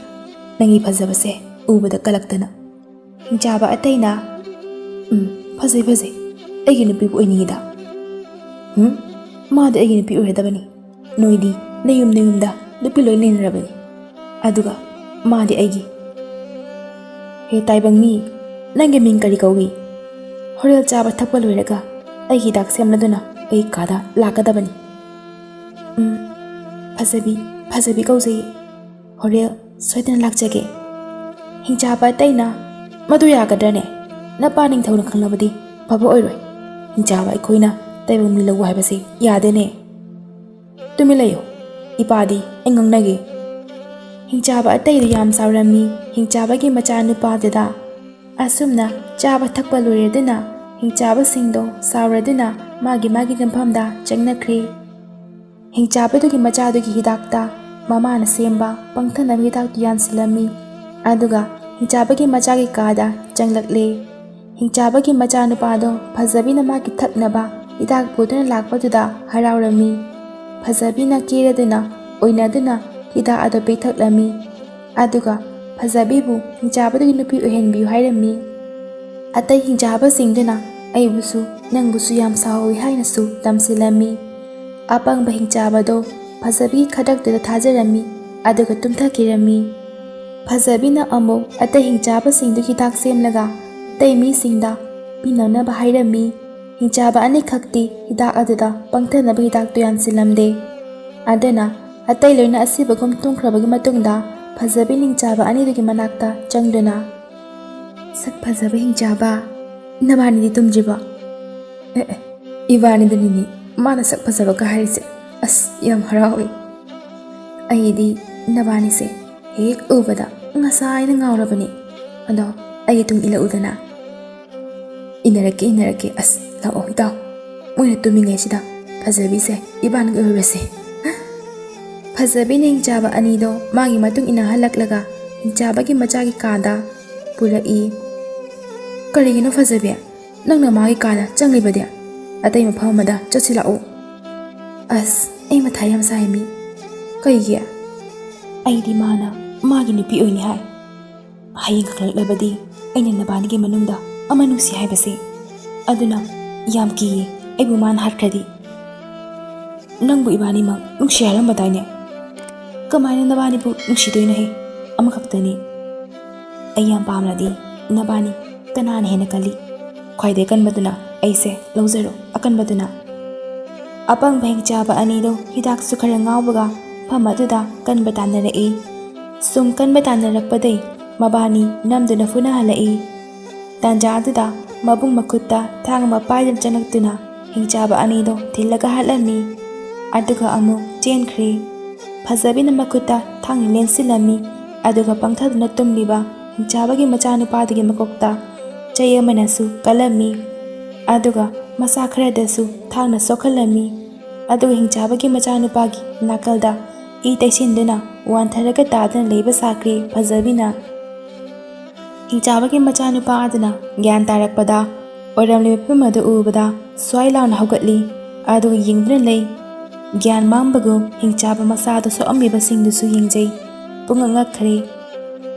ꯅꯪꯒꯤ ꯐꯖꯕꯁꯦ ꯎꯕꯗ ꯀꯜꯂꯛꯇꯅ꯫" ꯍꯤꯡꯆꯥꯕ ꯑꯇꯩꯅ, "ꯎꯝ, ꯐꯖꯩ, ꯐꯖꯩ꯫ ꯑꯩꯒꯤ ꯅꯨꯄꯤꯕꯨ ꯑꯣꯏꯅꯤꯡꯉꯤꯗ꯫ ꯍꯨꯝ? ꯃꯥꯗꯤ ꯑꯩꯒꯤ ꯅꯨꯄꯤ ꯑꯣꯏꯔꯗꯕꯅꯤ꯫ ꯅꯣꯏꯗꯤ ꯅꯌꯨꯝ ꯅꯌꯨꯝꯗ ꯅꯨꯄꯤ ꯂꯣꯏ ꯂꯩꯅꯔꯕꯅꯤ꯫ ꯑꯗꯨꯒ ꯃꯥꯗꯤ ꯑꯩꯒꯤ꯫ ꯍꯦ ꯇꯥꯏꯕꯪ ꯃꯤ, ꯅꯪꯒꯤ ꯃꯤꯡ ꯀꯔꯤ ꯀꯧꯏ? ꯍꯣꯔꯦꯟ ꯆꯥꯕ ꯊꯛꯄ ꯂꯣꯏꯔꯒ ꯑꯩ ꯍꯤꯗꯥꯛ ꯁꯦꯝꯂꯗꯨꯅ ꯑꯩ ꯀꯥꯗ ꯂꯥꯛꯀꯗꯕꯅꯤ꯫ ꯎꯝ, ꯐꯖꯕꯤ, ꯐꯖꯕꯤ ꯀꯧꯖꯩ꯫ ꯍꯣꯔꯦꯟ ꯁꯣꯏꯗꯅ ꯂꯥꯛꯆꯒꯦ꯫ ꯍꯤꯡꯆꯥꯕ ꯑꯇꯩꯅ, "ꯃꯗꯨ ꯌꯥꯒꯗ꯭ꯔꯅꯦ? ꯅꯄꯥ ꯅꯤꯡꯊꯧꯅ ꯈꯪꯂꯕꯗꯤ ꯐꯕ ꯑꯣꯏꯔꯣꯏ꯫ ꯍꯤꯡꯆꯥꯕ ꯑꯩꯈꯣꯏꯅ ꯇꯥꯏꯕꯪ ꯃꯤ ꯂꯧꯎ ꯍꯥꯏꯕꯁꯤ ꯌꯥꯗꯦꯅꯦ꯫ ꯇꯨꯃꯤꯟ ꯂꯩꯌꯨ꯫ ꯏꯄꯥꯗꯤ ꯑꯩ ꯉꯥꯡꯅꯒꯦ꯫" ꯍꯤꯡꯆꯥꯕ ꯑꯇꯩꯗꯨ ꯌꯥꯝ ꯁꯥꯎꯔꯝꯃꯤ꯫ ꯍꯤꯡꯆꯥꯕꯒꯤ ꯃꯆꯥꯅꯨꯄꯥꯗꯨꯗ꯫ ꯑꯁꯨꯝꯅ ꯆꯥꯕ ꯊꯛꯄ ꯂꯣꯏꯔꯗꯨꯅ ꯍꯤꯡꯆꯥꯕꯁꯤꯡꯗꯣ ꯁꯥꯎꯔꯗꯨꯅ ꯃꯥꯒꯤ ꯃꯥꯒꯤ ꯇꯨꯝꯐꯝꯗ ꯆꯪꯅꯈ꯭ꯔꯦ꯫ ꯍꯤꯡꯆꯥꯕꯗꯨꯒꯤ ꯃꯆꯥꯗꯨꯒꯤ ꯍꯤꯗꯥꯛꯇ ꯃꯃꯥꯅ ꯁꯦꯝꯕ ꯄꯪꯊꯅꯕ ꯍꯤꯗꯥꯛꯇꯨ ꯌꯥꯟꯁꯤꯜꯂꯝꯃꯤ꯫ ꯑꯗꯨꯒ ꯍꯤꯡꯆꯥꯕꯒꯤ ꯃꯆꯥꯒꯤ ꯀꯥꯗ ꯆꯪꯂꯛꯂꯦ꯫ ꯍꯤꯡꯆꯥꯕꯒꯤ ꯃꯆꯥꯅꯨꯄꯥꯗꯣ ꯐꯖꯕꯤꯅ ꯃꯥꯒꯤ ꯊꯛꯅꯕ ꯍꯤꯗꯥꯛ ꯄꯨꯗꯨꯅ ꯂꯥꯛꯄꯗꯨꯗ ꯍꯔꯥꯎꯔꯝꯃꯤ꯫ ꯐꯖꯕꯤꯅ ꯀꯦꯔꯗꯨꯅ ꯑꯣꯏꯅꯗꯨꯅ ꯍꯤꯗꯥꯛ ꯑꯗꯨ ꯄꯤꯊꯛꯂꯝꯃꯤ꯫ ꯑꯗꯨꯒ ꯐꯖꯕꯤꯕꯨ ꯍꯤꯡꯆꯥꯕꯗꯨꯒꯤ ꯅꯨꯄꯤ ꯑꯣꯏꯍꯟꯕꯤꯌꯨ ꯍꯥꯏꯔꯝꯃꯤ꯫ ꯑꯇꯩ ꯍꯤꯡꯆꯥꯕꯁꯤꯡꯗꯨꯅ ꯑꯩꯕꯨꯁꯨ ꯅꯪꯕꯨꯁꯨ ꯌꯥꯝ ꯁꯥꯎꯍꯧꯏ ꯍꯥꯏꯅꯁꯨ ꯇꯝꯁꯤꯜꯂꯝꯃꯤ꯫ ꯑꯄꯪꯕ ꯍꯤꯡꯆꯥꯕꯗꯣ ꯐꯖꯕꯤꯒꯤ ꯈꯗ꯭ꯔꯛꯇꯨꯗ ꯊꯥꯖꯔꯝꯃꯤ, ꯑꯗꯨꯒ ꯇꯨꯝꯊꯈꯤꯔꯝꯃꯤ꯫ ꯐꯖꯕꯤꯅ ꯑꯃꯨꯛ ꯑꯇꯩ ꯍꯤꯡꯆꯥꯕꯁꯤꯡꯗꯨ ꯍꯤꯗꯥꯛ ꯁꯦꯝꯂꯒ ꯑꯇꯩ ꯃꯤꯁꯤꯡꯗ ꯄꯤꯅꯅꯕ ꯍꯥꯏꯔꯝꯃꯤ꯫ ꯍꯤꯡꯆꯥꯕ ꯑꯅꯤꯈꯛꯇꯤ ꯍꯤꯗꯥꯛ ꯑꯗꯨꯗ ꯄꯪꯊꯅꯕ ꯍꯤꯗꯥꯛꯇꯨ ꯌꯥꯟꯁꯤꯜꯂꯝꯗꯦ꯫ ꯑꯗꯨꯅ ꯑꯇꯩ ꯂꯣꯏꯅ ꯑꯁꯤꯕꯒꯨꯝ ꯇꯨꯝꯈ꯭ꯔꯕꯒꯤ ꯃꯇꯨꯡꯗ ꯐꯖꯕꯤ ꯍꯤꯡꯆꯥꯕ ꯑꯅꯤꯗꯨꯒꯤ ꯃꯅꯥꯛꯇ ꯆꯪꯗꯨꯅ, "ꯁꯛ ꯐꯖꯕ ꯍꯤꯡꯆꯥꯕ, ꯅꯕꯥꯅꯤꯗꯤ ꯇꯨꯝꯗ꯭ꯔꯤꯕꯣ?" "ꯑꯦ, ꯑꯦ, ꯏꯕꯥꯅꯤꯗꯅꯤꯅꯦ ꯃꯥꯅ ꯁꯛ ꯐꯖꯕꯒ ꯍꯥꯏꯔꯤꯁꯦ꯫ ꯑꯁ, ꯌꯥꯝ ꯍꯔꯥꯎꯏ꯫ ꯑꯩꯗꯤ ꯅꯕꯥꯅꯤꯁꯦ ꯍꯦꯛ ꯎꯕꯗ ꯉꯁꯥꯏꯅ ꯉꯥꯎꯔꯕꯅꯤ꯫ ꯑꯗꯣ ꯑꯩꯒꯤ ꯇꯨꯡ ꯏꯜꯂꯛꯎꯗꯅ꯫" "ꯏꯟꯅꯔꯛꯀꯦ, ꯏꯟꯅꯔꯛꯀꯦ꯫ ꯑꯁ, ꯂꯥꯛꯑꯣ ꯏꯇꯥꯎ꯫ ꯃꯣꯏꯅ ꯇꯨꯝꯃꯤꯉꯩꯁꯤꯗ ꯐꯖꯕꯤꯁꯦ ꯏꯕꯥꯅꯤꯒꯤ ꯑꯣꯏꯔꯨꯔꯁꯦ꯫" ꯐꯖꯕꯤꯅ ꯍꯤꯡꯆꯥꯕ ꯑꯅꯤꯗꯣ ꯃꯥꯒꯤ ꯃꯇꯨꯡ ꯏꯟꯅꯍꯜꯂꯛꯂꯒ ꯍꯤꯡꯆꯥꯕꯒꯤ ꯃꯆꯥꯒꯤ ꯀꯥꯗ ꯄꯨꯔꯛꯏ꯫ "ꯀꯔꯤꯒꯤꯅꯣ ꯐꯖꯕꯤ? ꯅꯪꯅ ꯃꯥꯒꯤ ꯀꯥꯗ ꯆꯪꯂꯤꯕꯗꯤ? ꯑꯇꯩ ꯃꯐꯝ ꯑꯃꯗ ꯆꯠꯁꯤ ꯂꯥꯛꯑꯣ꯫" "ꯑꯁ, ꯑꯩ ꯃꯊꯥ ꯌꯥꯝ ꯁꯥꯏ ꯃꯤ꯫" "ꯀꯩꯒꯤ?" "ꯑꯩꯗꯤ ꯃꯥꯅ ꯃꯥꯒꯤ ꯅꯨꯄꯤ ꯑꯣꯏꯅꯤ ꯍꯥꯏ꯫ ꯍꯌꯦꯡ ꯈꯪꯂꯛꯂꯕꯗꯤ ꯑꯩꯅ ꯅꯕꯥꯅꯤꯒꯤ ꯃꯅꯨꯡꯗ ꯑꯃ ꯅꯨꯡꯁꯤ ꯍꯥꯏꯕꯁꯦ ꯑꯗꯨꯅ ꯌꯥꯝ ꯀꯤꯌꯦ, ꯑꯩꯕꯨ ꯃꯥꯅ ꯍꯥꯠꯈ꯭ꯔꯗꯤ꯫ ꯅꯪꯕꯨ ꯏꯕꯥꯅꯤꯃꯛ ꯅꯨꯡꯁꯤ ꯍꯥꯏꯔꯝꯕꯗꯥꯏꯅꯦ? ꯀꯃꯥꯏꯅ ꯅꯕꯥꯅꯤꯕꯨ ꯅꯨꯡꯁꯤꯗꯣꯏꯅꯣꯍꯦ? ꯑꯃꯈꯛꯇꯅꯤ꯫ ꯑꯩ ꯌꯥꯝ ꯄꯥꯝꯂꯗꯤ ꯅꯕꯥꯅꯤ ꯀꯅꯥꯅ ꯍꯦꯟꯅ ꯀꯜꯂꯤ? ꯈ꯭ꯋꯥꯏꯗꯩ ꯀꯟꯕꯗꯨꯅ ꯑꯩꯁꯦ ꯂꯧꯖꯔꯣ, ꯑꯀꯟꯕꯗꯨꯅ꯫ ꯑꯄꯪꯕ ꯍꯤꯡꯆꯥꯕ ꯑꯅꯤꯗꯣ ꯍꯤꯗꯥꯛꯁꯨ ꯈꯔ ꯉꯥꯎꯕꯒ ꯐꯝ ꯑꯗꯨꯗ ꯀꯟꯕ ꯇꯥꯟꯅꯔꯛꯏ꯫ ꯁꯨꯝ ꯀꯟꯕ ꯇꯥꯟꯅꯔꯛꯄꯗꯩ ꯃꯕꯥꯅꯤ ꯅꯝꯗꯨꯅ ꯐꯨꯅꯍꯜꯂꯛꯏ꯫ ꯇꯥꯟꯖꯥ ꯑꯗꯨꯗ ꯃꯕꯨꯡ ꯃꯈꯨꯠꯇ ꯊꯥꯡ ꯑꯃ ꯄꯥꯏꯗꯨꯅ ꯆꯪꯂꯛꯇꯨꯅ ꯍꯤꯡꯆꯥꯕ ꯑꯅꯤꯗꯣ ꯊꯤꯜꯂꯒ ꯍꯥꯠꯂꯝꯃꯤ꯫ ꯑꯗꯨꯒ ꯑꯃꯨꯛ ꯆꯦꯟꯈ꯭ꯔꯦ꯫ ꯐꯖꯕꯤꯅ ꯃꯈꯨꯠꯇ ꯊꯥꯡꯅ ꯂꯦꯟꯁꯤꯜꯂꯝꯃꯤ꯫ ꯑꯗꯨꯒ ꯄꯪꯊꯗꯨꯅ ꯇꯨꯝꯂꯤꯕ ꯍꯤꯡꯆꯥꯕꯒꯤ ꯃꯆꯥꯅꯨꯄꯥꯗꯨꯒꯤ ꯃꯀꯣꯛꯇ ꯆꯩ ꯑꯃꯅꯁꯨ ꯀꯜꯂꯝꯃꯤ꯫ ꯑꯗꯨꯒ ꯃꯁꯥ ꯈꯔꯗꯁꯨ ꯊꯥꯡꯅ ꯁꯣꯛꯍꯜꯂꯝꯃꯤ꯫ ꯑꯗꯨꯒ ꯍꯤꯡꯆꯥꯕꯒꯤ ꯃꯆꯥꯅꯨꯄꯥꯒꯤ ꯅꯥꯀꯜꯗ ꯏ ꯇꯩꯁꯤꯟꯗꯨꯅ ꯋꯥꯟꯊꯔꯒ ꯇꯥꯗꯨꯅ ꯂꯩꯕ ꯁꯥꯈ꯭ꯔꯦ ꯐꯖꯕꯤꯅ꯫ ꯍꯤꯡꯆꯥꯕꯒꯤ ꯃꯆꯥꯅꯨꯄꯥ ꯑꯗꯨꯅ ꯒ꯭ꯌꯥꯟ ꯇꯥꯔꯛꯄꯗ ꯑꯣꯏꯔꯝꯂꯤꯕ ꯐꯤꯕꯝ ꯑꯗꯨ ꯎꯕꯗ ꯁ꯭ꯋꯥꯏ ꯂꯥꯎꯅ ꯍꯧꯒꯠꯂꯤ꯫ ꯑꯗꯨꯒ ꯌꯦꯡꯗꯨꯅ ꯂꯩ꯫ ꯒ꯭ꯌꯥꯟ ꯃꯥꯡꯕꯒꯨꯝ ꯍꯤꯡꯆꯥꯕ ꯃꯁꯥꯗ ꯁꯣꯛꯑꯝꯃꯤꯕꯁꯤꯡꯗꯨꯁꯨ ꯌꯦꯡꯖꯩ꯫ ꯄꯨꯡꯉꯛ ꯉꯛꯈ꯭ꯔꯦ꯫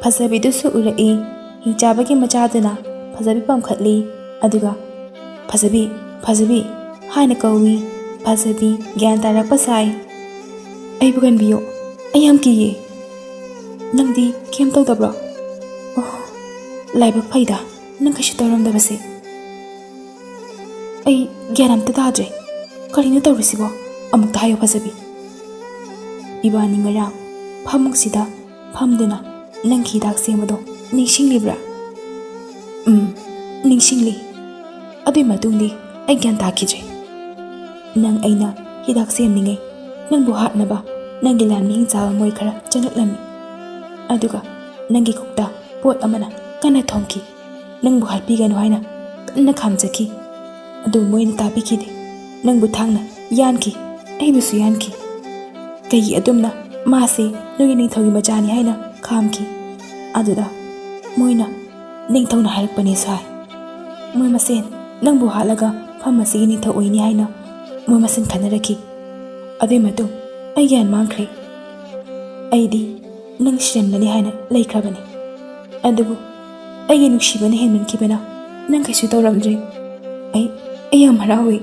ꯐꯖꯕꯤꯗꯨꯁꯨ ꯎꯔꯛꯏ꯫ ꯍꯤꯡꯆꯥꯕꯒꯤ ꯃꯆꯥꯗꯨꯅ ꯐꯖꯕꯤ ꯄꯝꯈꯠꯂꯤ꯫ ꯑꯗꯨꯒ "ꯐꯖꯕꯤ, ꯐꯖꯕꯤ" ꯍꯥꯏꯅ ꯀꯧꯏ꯫ ꯐꯖꯕꯤ ꯒ꯭ꯌꯥꯟ ꯇꯥꯔꯛꯄ ꯁꯥꯏ꯫ "ꯑꯩꯕꯨ ꯀꯟꯕꯤꯌꯨ, ꯑꯩ ꯌꯥꯝ ꯀꯤꯌꯦ꯫ ꯅꯪꯗꯤ ꯀꯩꯝ ꯇꯧꯗꯕ꯭ꯔꯣ?" "ꯑꯣ, ꯂꯥꯏꯕꯛ ꯐꯩꯗ, ꯅꯪ ꯀꯩꯁꯨ ꯇꯧꯔꯝꯗꯕꯁꯦ꯫ ꯑꯩ ꯒ꯭ꯌꯥꯟ ꯑꯝꯇ ꯇꯥꯗ꯭ꯔꯦ꯫ ꯀꯔꯤꯅꯣ ꯇꯧꯔꯤꯁꯤꯕꯣ? ꯑꯃꯨꯛꯇ ꯍꯥꯏꯌꯨ ꯐꯖꯕꯤ꯫ ꯏꯕꯥꯅꯤ ꯉꯔꯥꯡ ꯐꯃꯨꯡꯁꯤꯗ ꯐꯝꯗꯨꯅ ꯅꯪꯒꯤ ꯍꯤꯗꯥꯛ ꯁꯦꯝꯕꯗꯣ ꯅꯤꯡꯁꯤꯡꯂꯤꯕ꯭ꯔꯥ?" "ꯎꯝ, ꯅꯤꯡꯁꯤꯡꯂꯤ꯫ ꯑꯗꯨꯏ ꯃꯇꯨꯡꯗꯤ ꯑꯩ ꯒ꯭ꯌꯥꯟ ꯇꯥꯈꯤꯗ꯭ꯔꯦ꯫ ꯅꯪ ꯑꯩꯅ ꯍꯤꯗꯥꯛ ꯁꯦꯝꯂꯤꯉꯩ ꯅꯪꯕꯨ ꯍꯥꯠꯅꯕ ꯅꯪꯒꯤ ꯂꯥꯟꯃꯤ ꯍꯤꯡꯆꯥꯕ ꯃꯣꯏ ꯈꯔ ꯆꯪꯂꯛꯂꯝꯃꯤ꯫ ꯑꯗꯨꯒ ꯅꯪꯒꯤ ꯀꯣꯛꯇ ꯄꯣꯠ ꯑꯃꯅ ꯀꯟꯅ ꯊꯣꯝꯈꯤ꯫ ꯅꯪꯕꯨ ꯍꯥꯠꯄꯤꯒꯅꯨ ꯍꯥꯏꯅ ꯀꯟꯅ ꯈꯥꯝꯖꯈꯤ꯫ ꯑꯗꯨꯕꯨ ꯃꯣꯏꯅ ꯇꯥꯕꯤꯈꯤꯗꯦ꯫ ꯅꯪꯕꯨ ꯊꯥꯡꯅ ꯌꯥꯟꯈꯤ, ꯑꯩꯕꯨꯁꯨ ꯌꯥꯟꯈꯤ꯫ ꯀꯩꯒꯤ ꯑꯗꯨꯝꯅ ꯃꯥꯁꯤ ꯅꯣꯏꯒꯤ ꯅꯤꯡꯊꯧꯒꯤ ꯃꯆꯥꯅꯤ ꯍꯥꯏꯅ ꯈꯥꯝꯈꯤ꯫ ꯑꯗꯨꯗ ꯃꯣꯏꯅ ꯅꯤꯡꯊꯧꯅ ꯍꯥꯏꯔꯛꯄꯅꯦꯁꯨ ꯍꯥꯏ꯫ ꯃꯣꯏ ꯃꯁꯦꯟ ꯅꯪꯕꯨ ꯍꯥꯠꯂꯒ ꯐꯝ ꯑꯁꯤꯒꯤ ꯅꯤꯡꯊꯧ ꯑꯣꯏꯅꯤ ꯍꯥꯏꯅ ꯃꯣꯏ ꯃꯁꯦꯟ ꯈꯟꯅꯔꯛꯈꯤ꯫ ꯑꯗꯨꯏ ꯃꯇꯨꯡ ꯑꯩ ꯒ꯭ꯌꯥꯟ ꯃꯥꯡꯈ꯭ꯔꯦ꯫ ꯑꯩꯗꯤ ꯅꯪ ꯁꯤꯔꯝꯂꯅꯤ ꯍꯥꯏꯅ ꯂꯩꯈ꯭ꯔꯕꯅꯤ꯫ ꯑꯗꯨꯕꯨ ꯑꯩꯒꯤ ꯅꯨꯡꯁꯤꯕꯅ ꯍꯦꯟꯃꯟꯈꯤꯕꯅ ꯅꯪ ꯀꯩꯁꯨ ꯇꯧꯔꯝꯗ꯭ꯔꯦ꯫ ꯑꯩ ꯑꯩ ꯌꯥꯝ ꯍꯔꯥꯎꯏ꯫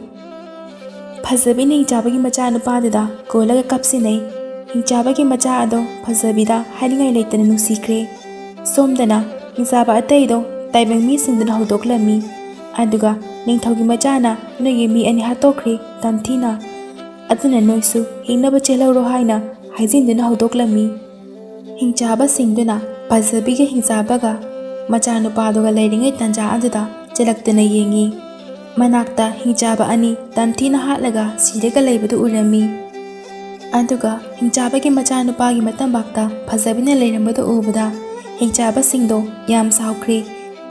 ꯐꯖꯕꯤꯅ ꯍꯤꯡꯆꯥꯕꯒꯤ ꯃꯆꯥꯅꯨꯄꯥꯗꯨꯗ ꯀꯣꯜꯂꯒ ꯀꯞꯁꯤꯟꯅꯩ꯫ ꯍꯤꯡꯆꯥꯕꯒꯤ ꯃꯆꯥ ꯑꯗꯣ ꯐꯖꯕꯤꯗ ꯍꯥꯏꯅꯤꯡꯉꯥꯏ ꯂꯩꯇꯅ ꯅꯨꯡꯁꯤꯈ꯭ꯔꯦ꯫ ꯁꯣꯝꯗꯅ ꯍꯤꯡꯆꯥꯕ ꯑꯇꯩꯗꯣ ꯇꯥꯏꯕꯪ ꯃꯤꯁꯤꯡꯗꯨꯅ ꯍꯧꯗꯣꯛꯂꯝꯃꯤ꯫ ꯑꯗꯨꯒ ꯅꯤꯡꯊꯧꯒꯤ ꯃꯆꯥꯅ ꯅꯣꯏꯒꯤ ꯃꯤ ꯑꯅꯤ ꯍꯥꯠꯇꯣꯛꯈ꯭ꯔꯦ ꯇꯝꯊꯤꯅ꯫ ꯑꯗꯨꯅ ꯅꯣꯏꯁꯨ ꯍꯤꯡꯅꯕ ꯆꯦꯜꯍꯧꯔꯣ ꯍꯥꯏꯅ ꯍꯥꯏꯖꯤꯟꯗꯨꯅ ꯍꯧꯗꯣꯛꯂꯝꯃꯤ꯫ ꯍꯤꯡꯆꯥꯕꯁꯤꯡꯗꯨꯅ ꯐꯖꯕꯤꯒ ꯍꯤꯡꯆꯥꯕꯒ ꯃꯆꯥꯅꯨꯄꯥꯗꯨꯒ ꯂꯩꯔꯤꯉꯩ ꯇꯥꯟꯖꯥ ꯑꯗꯨꯗ ꯆꯦꯜꯂꯛꯇꯨꯅ ꯌꯦꯡꯉꯤ꯫ ꯃꯅꯥꯛꯇ ꯍꯤꯡꯆꯥꯕ ꯑꯅꯤ ꯇꯝꯊꯤꯅ ꯍꯥꯠꯂꯒ ꯁꯤꯔꯒ ꯂꯩꯕꯗꯨ ꯎꯔꯝꯃꯤ꯫ ꯑꯗꯨꯒ ꯍꯤꯡꯆꯥꯕꯒꯤ ꯃꯆꯥꯅꯨꯄꯥꯒꯤ ꯃꯇꯝꯕꯥꯛꯇ ꯐꯖꯕꯤꯅ ꯂꯩꯔꯝꯕꯗꯨ ꯎꯕꯗ ꯍꯤꯡꯆꯥꯕꯁꯤꯡꯗꯣ ꯌꯥꯝ ꯁꯥꯎꯈ꯭ꯔꯦ,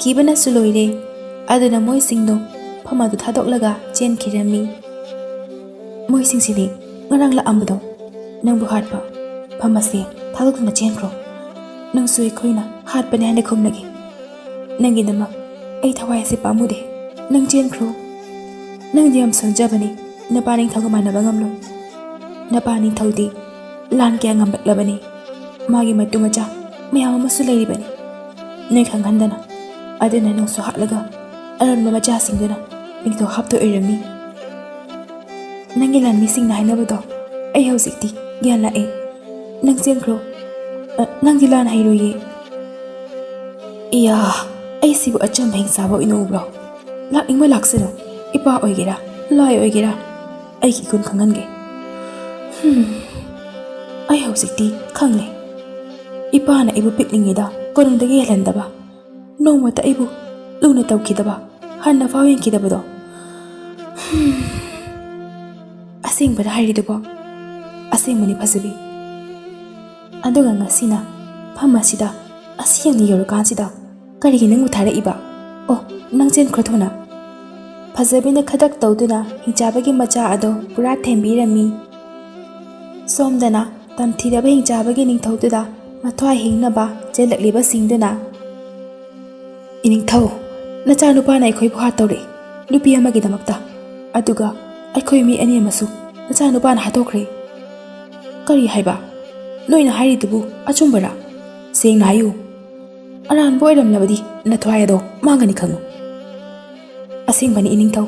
ꯀꯤꯕꯅꯁꯨ ꯂꯣꯏꯔꯦ꯫ ꯑꯗꯨꯅ ꯃꯣꯏꯁꯤꯡꯗꯣ ꯃꯐꯝ ꯑꯗꯨ ꯊꯥꯗꯣꯛꯂꯒ ꯆꯦꯟꯈꯤꯔꯝꯃꯤ꯫ ꯃꯣꯏꯁꯤꯡꯁꯤꯗꯤ ꯉꯔꯥꯡ ꯂꯥꯛꯑꯝꯕꯗꯣ ꯅꯪꯕꯨ ꯍꯥꯠꯄ ꯃꯐꯝ ꯑꯁꯦ ꯊꯥꯗꯣꯛꯇꯨꯅ ꯆꯦꯟꯈ꯭ꯔꯣ꯫ ꯅꯪꯁꯨ ꯑꯩꯈꯣꯏꯅ ꯍꯥꯠꯄꯅꯦ ꯍꯥꯏꯅ ꯈꯨꯝꯂꯒꯦ꯫ ꯅꯪꯒꯤꯗꯃꯛ ꯑꯩ ꯊꯋꯥꯏ ꯑꯁꯤ ꯄꯥꯝꯃꯨꯗꯦ꯫ ꯅꯪ ꯆꯦꯟꯈ꯭ꯔꯣ꯫ ꯅꯪꯗꯤ ꯌꯥꯝ ꯁꯣꯟꯖꯕꯅꯤ꯫ ꯅꯄꯥ ꯅꯤꯡꯊꯧꯒ ꯃꯥꯟꯅꯕ ꯉꯝꯂꯣꯏ꯫ ꯅꯄꯥ ꯅꯤꯡꯊꯧꯗꯤ ꯂꯥꯟ ꯀꯌꯥ ꯉꯝꯂꯛꯂꯕꯅꯤ꯫ ꯃꯥꯒꯤ ꯃꯇꯨ ꯃꯆꯥ ꯃꯌꯥꯝ ꯑꯃꯁꯨ ꯂꯩꯔꯤꯕꯅꯤ꯫ ꯅꯣꯏ ꯈꯪꯍꯟꯗꯅ꯫ ꯑꯗꯨꯅ ꯅꯪꯁꯨ ꯍꯥꯠꯂꯒ ꯑꯔꯣꯟꯕ ꯃꯆꯥꯁꯤꯡꯗꯨꯅ ꯅꯤꯡꯊꯧ ꯍꯥꯞꯇꯣꯛ ꯑꯣꯏꯔꯝꯃꯤ꯫ ꯅꯪꯒꯤ ꯂꯥꯟꯃꯤꯁꯤꯡꯅ ꯍꯥꯏꯅꯕꯗꯣ ꯑꯩ ꯍꯧꯖꯤꯛꯇꯤ ꯒ꯭ꯌꯥꯟ ꯂꯥꯛꯑꯦ꯫ ꯅꯪ ꯆꯦꯟꯈ꯭ꯔꯣ꯫ ꯑ, ꯅꯪꯗꯤ ꯂꯥꯟ ꯍꯩꯔꯣꯏꯌꯦ꯫ ꯏꯌꯥ, ꯑꯩꯁꯤꯕꯨ ꯑꯆꯝꯕ ꯍꯤꯡꯆꯥꯕ ꯑꯣꯏꯅ ꯎꯕ꯭ꯔꯣ? ꯂꯥꯛꯅꯤꯡꯕ ꯂꯥꯛꯁꯅꯨ꯫ ꯏꯄꯥ ꯑꯣꯏꯒꯦꯔꯥ, ꯂꯥꯏ ꯑꯣꯏꯒꯦꯔꯥ, ꯑꯩꯒꯤ ꯏꯒꯨꯟ ꯈꯪꯍꯟꯒꯦ꯫ ꯍꯝ, ꯑꯩ ꯍꯧꯖꯤꯛꯇꯤ ꯈꯪꯂꯦ꯫ ꯏꯄꯥꯅ ꯑꯩꯕꯨ ꯄꯤꯛꯂꯤꯉꯩꯗ ꯀꯣꯅꯨꯡꯗꯒꯤ ꯍꯦꯜꯍꯟꯗꯕ, ꯅꯣꯡꯃꯇ ꯑꯩꯕꯨ ꯂꯨꯅ ꯇꯧꯈꯤꯗꯕ, ꯍꯟꯅ ꯐꯥꯎ ꯌꯦꯡꯈꯤꯗꯕꯗꯣ꯫ ꯍꯝ, ꯑꯁꯦꯡꯕꯔ ꯍꯥꯏꯔꯤꯗꯨꯕꯣ? ꯑꯁꯦꯡꯕꯅꯤ ꯐꯖꯕꯤ꯫ ꯑꯗꯨꯒ ꯉꯁꯤꯅ ꯃꯐꯝ ꯑꯁꯤꯗ ꯑꯁꯤ ꯌꯧꯅ ꯌꯧꯔꯀꯥꯟꯁꯤꯗ ꯀꯔꯤꯒꯤ ꯅꯪꯕꯨ ꯊꯥꯔꯛꯏꯕ? ꯑꯣ, ꯅꯪ ꯆꯦꯟꯈ꯭ꯔꯣ ꯊꯨꯅ꯫ ꯐꯖꯕꯤꯅ ꯈꯗꯛ ꯇꯧꯗꯨꯅ ꯍꯤꯡꯆꯥꯕꯒꯤ ꯃꯆꯥ ꯑꯗꯣ ꯄꯨꯔꯥ ꯊꯦꯝꯕꯤꯔꯝꯃꯤ꯫ ꯁꯣꯝꯗꯅ ꯇꯝꯊꯤꯔꯕ ꯍꯤꯡꯆꯥꯕꯒꯤ ꯅꯤꯡꯊꯧꯗꯨꯗ ꯃꯊ꯭ꯋꯥꯏ ꯍꯤꯡꯅꯕ ꯆꯦꯜꯂꯛꯂꯤꯕꯁꯤꯡꯗꯨꯅ, "ꯏꯅꯤꯡꯊꯧ, ꯅꯆꯥꯅꯨꯄꯥꯅ ꯑꯩꯈꯣꯏꯕꯨ ꯍꯥꯠꯇꯧꯔꯦ, ꯅꯨꯄꯤ ꯑꯃꯒꯤꯗꯃꯛꯇ꯫ ꯑꯗꯨꯒ ꯑꯩꯈꯣꯏ ꯃꯤ ꯑꯅꯤ ꯑꯃꯁꯨ ꯅꯆꯥꯅꯨꯄꯥꯅ ꯍꯥꯠꯇꯣꯛꯈ꯭ꯔꯦ꯫ ꯀꯔꯤ ꯍꯥꯏꯕ? ꯅꯣꯏꯅ ꯍꯥꯏꯔꯤꯗꯨꯕꯨ ꯑꯆꯨꯝꯕꯔꯥ? ꯁꯦꯡꯅ ꯍꯥꯏꯌꯨ꯫ ꯑꯔꯥꯟꯕ ꯑꯣꯏꯔꯝꯂꯕꯗꯤ ꯅꯊ꯭ꯋꯥꯏ ꯑꯗꯣ ꯃꯥꯡꯒꯅꯤ ꯈꯪꯉꯨ꯫" "ꯑꯁꯦꯡꯕꯅꯤ ꯏꯅꯤꯡꯊꯧ,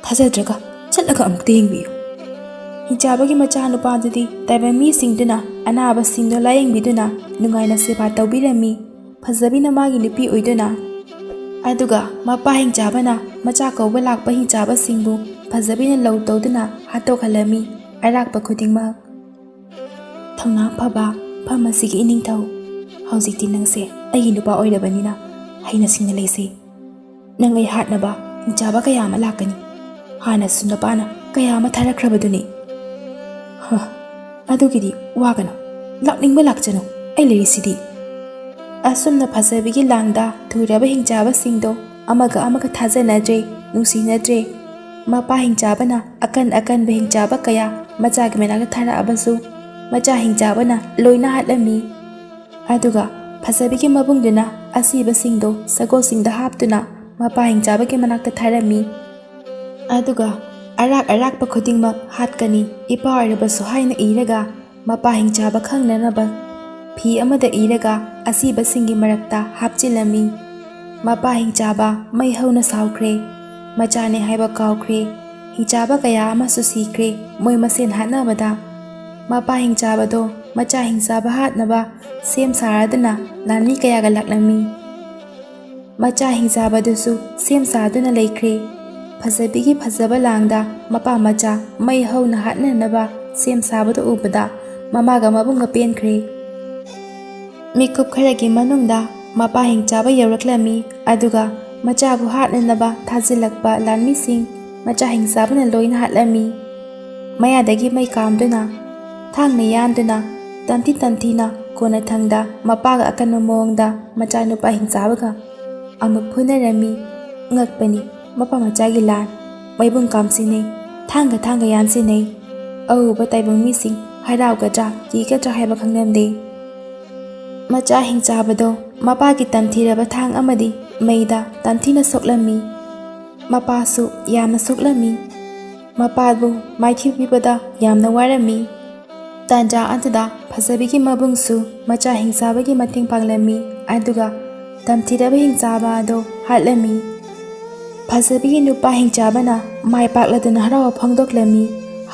ꯊꯥꯖꯗ꯭ꯔꯒ ꯆꯠꯂꯒ ꯑꯃꯨꯛꯇ ꯌꯦꯡꯕꯤꯌꯨ꯫" ꯍꯤꯡꯆꯥꯕꯒꯤ ꯃꯆꯥꯅꯨꯄꯥꯗꯨꯗꯤ ꯇꯥꯏꯕꯪ ꯃꯤꯁꯤꯡꯗꯨꯅ ꯑꯅꯥꯕꯁꯤꯡꯗꯣ ꯂꯥꯌꯦꯡꯕꯤꯗꯨꯅ ꯅꯨꯡꯉꯥꯏꯅ ꯁꯦꯕꯥ ꯇꯧꯕꯤꯔꯝꯃꯤ꯫ ꯐꯖꯕꯤꯅ ꯃꯥꯒꯤ ꯅꯨꯄꯤ ꯑꯣꯏꯗꯨꯅ, ꯑꯗꯨꯒ ꯃꯄꯥ ꯍꯤꯡꯆꯥꯕꯅ ꯃꯆꯥ ꯀꯧꯕ ꯂꯥꯛꯄ ꯍꯤꯡꯆꯥꯕꯁꯤꯡꯕꯨ ꯐꯖꯕꯤꯅ ꯂꯧ ꯇꯧꯗꯨꯅ ꯍꯥꯠꯇꯣꯛꯍꯜꯂꯝꯃꯤ꯫ ꯑꯔꯥꯛꯄ ꯈꯨꯗꯤꯡꯃꯛ꯫ "ꯊꯧꯅꯥ ꯐꯕ ꯐꯝ ꯑꯁꯤꯒꯤ ꯏꯅꯤꯡꯊꯧ, ꯍꯧꯖꯤꯛꯇꯤ ꯅꯪꯁꯦ ꯑꯩꯒꯤ ꯅꯨꯄꯥ ꯑꯣꯏꯔꯕꯅꯤꯅ ꯍꯩꯅ ꯁꯤꯡꯅ ꯂꯩꯁꯤ꯫ ꯅꯪ ꯑꯩ ꯍꯥꯠꯅꯕ ꯍꯤꯡꯆꯥꯕ ꯀꯌꯥ ꯑꯃ ꯂꯥꯛꯀꯅꯤ꯫ ꯍꯥꯟꯅꯁꯨ ꯅꯄꯥꯅ ꯀꯌꯥ ꯑꯃ ꯊꯥꯔꯛꯈ꯭ꯔꯕꯗꯨꯅꯤ꯫" "ꯍ, ꯑꯗꯨꯒꯤꯗꯤ ꯋꯥꯒꯅꯨ, ꯂꯥꯛꯅꯤꯡꯕ ꯂꯥꯛꯆꯅꯨ, ꯑꯩ ꯂꯩꯔꯤꯁꯤꯗꯤ꯫" ꯑꯁꯨꯝꯅ ꯐꯖꯕꯤꯒꯤ ꯂꯥꯡꯗ ꯊꯨꯔꯕ ꯍꯤꯡꯆꯥꯕꯁꯤꯡꯗꯣ ꯑꯃꯒ ꯑꯃꯒ ꯊꯥꯖꯅꯗ꯭ꯔꯦ, ꯅꯨꯡꯁꯤꯅꯗ꯭ꯔꯦ꯫ ꯃꯄꯥ ꯍꯤꯡꯆꯥꯕꯅ ꯑꯀꯟ ꯑꯀꯟꯕ ꯍꯤꯡꯆꯥꯕ ꯀꯌꯥ ꯃꯆꯥꯒꯤ ꯃꯅꯥꯛꯇ ꯊꯥꯔꯛꯑꯕꯁꯨ, ꯃꯆꯥ ꯍꯤꯡꯆꯥꯕꯅ ꯂꯣꯏꯅ ꯍꯥꯠꯂꯝꯃꯤ꯫ ꯑꯗꯨꯒ ꯐꯖꯕꯤꯒꯤ ꯃꯕꯨꯡꯗꯨꯅ ꯑꯁꯤꯕꯁꯤꯡꯗꯣ ꯁꯒꯣꯜꯁꯤꯡꯗ ꯍꯥꯞꯇꯨꯅ ꯃꯄꯥ ꯍꯤꯡꯆꯥꯕꯒꯤ ꯃꯅꯥꯛꯇ ꯊꯥꯔꯝꯃꯤ꯫ ꯑꯗꯨꯒ ꯑꯔꯥꯛ ꯑꯔꯥꯛꯄ ꯈꯨꯗꯤꯡꯃꯛ ꯍꯥꯠꯀꯅꯤ, ꯏꯄꯥ ꯑꯣꯏꯔꯕꯁꯨ ꯍꯥꯏꯅ ꯏꯔꯒ, ꯃꯄꯥ ꯍꯤꯡꯆꯥꯕ ꯈꯪꯅꯅꯕ ꯐꯤ ꯑꯃꯗ ꯏꯔꯒ ꯑꯁꯤꯕꯁꯤꯡꯒꯤ ꯃꯔꯛꯇ ꯍꯥꯞꯆꯤꯜꯂꯝꯃꯤ꯫ ꯃꯄꯥ ꯍꯤꯡꯆꯥꯕ ꯃꯩ ꯍꯧꯅ ꯁꯥꯎꯈ꯭ꯔꯦ꯫ ꯃꯆꯥꯅꯦ ꯍꯥꯏꯕ ꯀꯥꯎꯈ꯭ꯔꯦ꯫ ꯍꯤꯡꯆꯥꯕ ꯀꯌꯥ ꯑꯃꯁꯨ ꯁꯤꯈ꯭ꯔꯦ ꯃꯣꯏ ꯃꯁꯦꯟ ꯍꯥꯠꯅꯕꯗ꯫ ꯃꯄꯥ ꯍꯤꯡꯆꯥꯕꯗꯣ ꯃꯆꯥ ꯍꯤꯡꯆꯥꯕ ꯍꯥꯠꯅꯕ ꯁꯦꯝ ꯁꯥꯔꯗꯨꯅ ꯂꯥꯟꯃꯤ ꯀꯌꯥꯒ ꯂꯥꯛꯂꯝꯃꯤ꯫ ꯃꯆꯥ ꯍꯤꯡꯆꯥꯕꯗꯨꯁꯨ ꯁꯦꯝ ꯁꯥꯗꯨꯅ ꯂꯩꯈ꯭ꯔꯦ꯫ ꯐꯖꯕꯤꯒꯤ ꯐꯖꯕ ꯂꯥꯡꯗ ꯃꯄꯥ ꯃꯆꯥ ꯃꯩ ꯍꯧꯅ ꯍꯥꯠꯅꯅꯕ ꯁꯦꯝ ꯁꯥꯕꯗꯨ ꯎꯕꯗ ꯃꯃꯥꯒ ꯃꯕꯨꯡꯒ ꯄꯦꯟꯈ꯭ꯔꯦ꯫ ꯃꯤꯀꯨꯞ ꯈꯔꯒꯤ ꯃꯅꯨꯡꯗ ꯃꯄꯥ ꯍꯤꯡꯆꯥꯕ ꯌꯧꯔꯛꯂꯝꯃꯤ, ꯑꯗꯨꯒ ꯃꯆꯥꯕꯨ ꯍꯥꯠꯅꯅꯕ ꯊꯥꯖꯤꯜꯂꯛꯄ ꯂꯥꯟꯃꯤꯁꯤꯡ ꯃꯆꯥ ꯍꯤꯡꯆꯥꯕꯅ ꯂꯣꯏꯅ ꯍꯥꯠꯂꯝꯃꯤ꯫ ꯃꯌꯥꯗꯒꯤ ꯃꯩ ꯀꯥꯝꯗꯨꯅ, ꯊꯥꯡꯅ ꯌꯥꯟꯗꯨꯅ, ꯇꯝꯊꯤ ꯇꯝꯊꯤꯅ ꯀꯣꯟꯅꯊꯪꯗ ꯃꯄꯥꯒ ꯑꯀꯟꯕ ꯃꯑꯣꯡꯗ ꯃꯆꯥꯅꯨꯄꯥ ꯍꯤꯡꯆꯥꯕꯒ ꯑꯃꯨꯛ ꯐꯨꯅꯔꯝꯃꯤ꯫ ꯉꯛꯄꯅꯤ, ꯃꯄꯥ ꯃꯆꯥꯒꯤ ꯂꯥꯟ꯫ ꯃꯩꯕꯨꯡ ꯀꯥꯝꯁꯤꯟꯅꯩ, ꯊꯥꯡꯒ ꯊꯥꯡꯒ ꯌꯥꯟꯁꯤꯟꯅꯩ꯫ ꯑꯎꯕ ꯇꯥꯏꯕꯪ ꯃꯤꯁꯤꯡ ꯍꯔꯥꯎꯒꯗ꯭ꯔꯥ ꯀꯤꯒꯗ꯭ꯔꯥ ꯍꯥꯏꯕ ꯈꯪꯂꯝꯗꯦ꯫ ꯃꯆꯥ ꯍꯤꯡꯆꯥꯕꯗꯣ ꯃꯄꯥꯒꯤ ꯇꯝꯊꯤꯔꯕ ꯊꯥꯡ ꯑꯃꯗꯤ ꯃꯩꯗ ꯇꯝꯊꯤꯅ ꯁꯣꯛꯂꯝꯃꯤ꯫ ꯃꯄꯥꯁꯨ ꯌꯥꯝꯅ ꯁꯣꯛꯂꯝꯃꯤ꯫ ꯃꯄꯥꯕꯨ ꯃꯥꯏꯊꯤꯕ ꯄꯤꯕꯗ ꯌꯥꯝꯅ ꯋꯥꯔꯝꯃꯤ꯫ ꯇꯥꯟꯖꯥ ꯑꯗꯨꯗ ꯐꯖꯕꯤꯒꯤ ꯃꯕꯨꯡꯁꯨ ꯃꯆꯥ ꯍꯤꯡꯆꯥꯕꯒꯤ ꯃꯇꯦꯡ ꯄꯥꯡꯂꯝꯃꯤ, ꯑꯗꯨꯒ ꯇꯝꯊꯤꯔꯕ ꯍꯤꯡꯆꯥꯕ ꯑꯗꯣ ꯍꯥꯠꯂꯝꯃꯤ꯫ ꯐꯖꯕꯤꯒꯤ ꯅꯨꯄꯥ ꯍꯤꯡꯆꯥꯕꯅ ꯃꯥꯏ ꯄꯥꯛꯂꯗꯨꯅ ꯍꯔꯥꯎꯕ ꯐꯣꯡꯗꯣꯛꯂꯝꯃꯤ꯫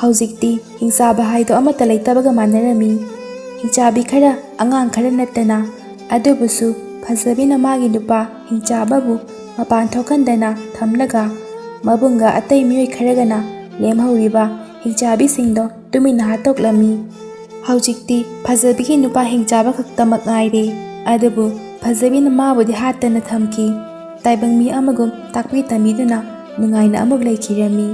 ꯍꯧꯖꯤꯛꯇꯤ ꯍꯤꯡꯆꯥꯕ ꯍꯥꯏꯗꯣ ꯑꯃꯠꯇ ꯂꯩꯇꯕꯒ ꯃꯥꯟꯅꯔꯝꯃꯤ꯫ ꯍꯤꯡꯆꯥꯕꯤ ꯈꯔ, ꯑꯉꯥꯡ ꯈꯔ ꯅꯠꯇꯅ꯫ ꯑꯗꯨꯕꯨꯁꯨ ꯐꯖꯕꯤꯅ ꯃꯥꯒꯤ ꯅꯨꯄꯥ ꯍꯤꯡꯆꯥꯕꯕꯨ ꯃꯄꯥꯟ ꯊꯣꯛꯍꯟꯗꯅ ꯊꯝꯂꯒ, ꯃꯕꯨꯡꯒ ꯑꯇꯩ ꯃꯤꯑꯣꯏ ꯈꯔꯒꯅ ꯂꯦꯝꯍꯧꯔꯤꯕ ꯍꯤꯡꯆꯥꯕꯤꯁꯤꯡꯗꯣ ꯇꯨꯃꯤꯟꯅ ꯍꯥꯠꯇꯣꯛꯂꯝꯃꯤ꯫ ꯍꯧꯖꯤꯛꯇꯤ ꯐꯖꯕꯤꯒꯤ ꯅꯨꯄꯥ ꯍꯤꯡꯆꯥꯕ ꯈꯛꯇꯃꯛ ꯉꯥꯏꯔꯦ꯫ ꯑꯗꯨꯕꯨ ꯐꯖꯕꯤꯅ ꯃꯥꯕꯨꯗꯤ ꯍꯥꯠꯇꯅ ꯊꯝꯈꯤ꯫ ꯇꯥꯏꯕꯪ ꯃꯤ ꯑꯃꯒꯨꯝ ꯇꯥꯛꯄꯤ ꯇꯝꯕꯤꯗꯨꯅ ꯅꯨꯡꯉꯥꯏꯅ ꯑꯃꯨꯛ ꯂꯩꯈꯤꯔꯝꯃꯤ꯫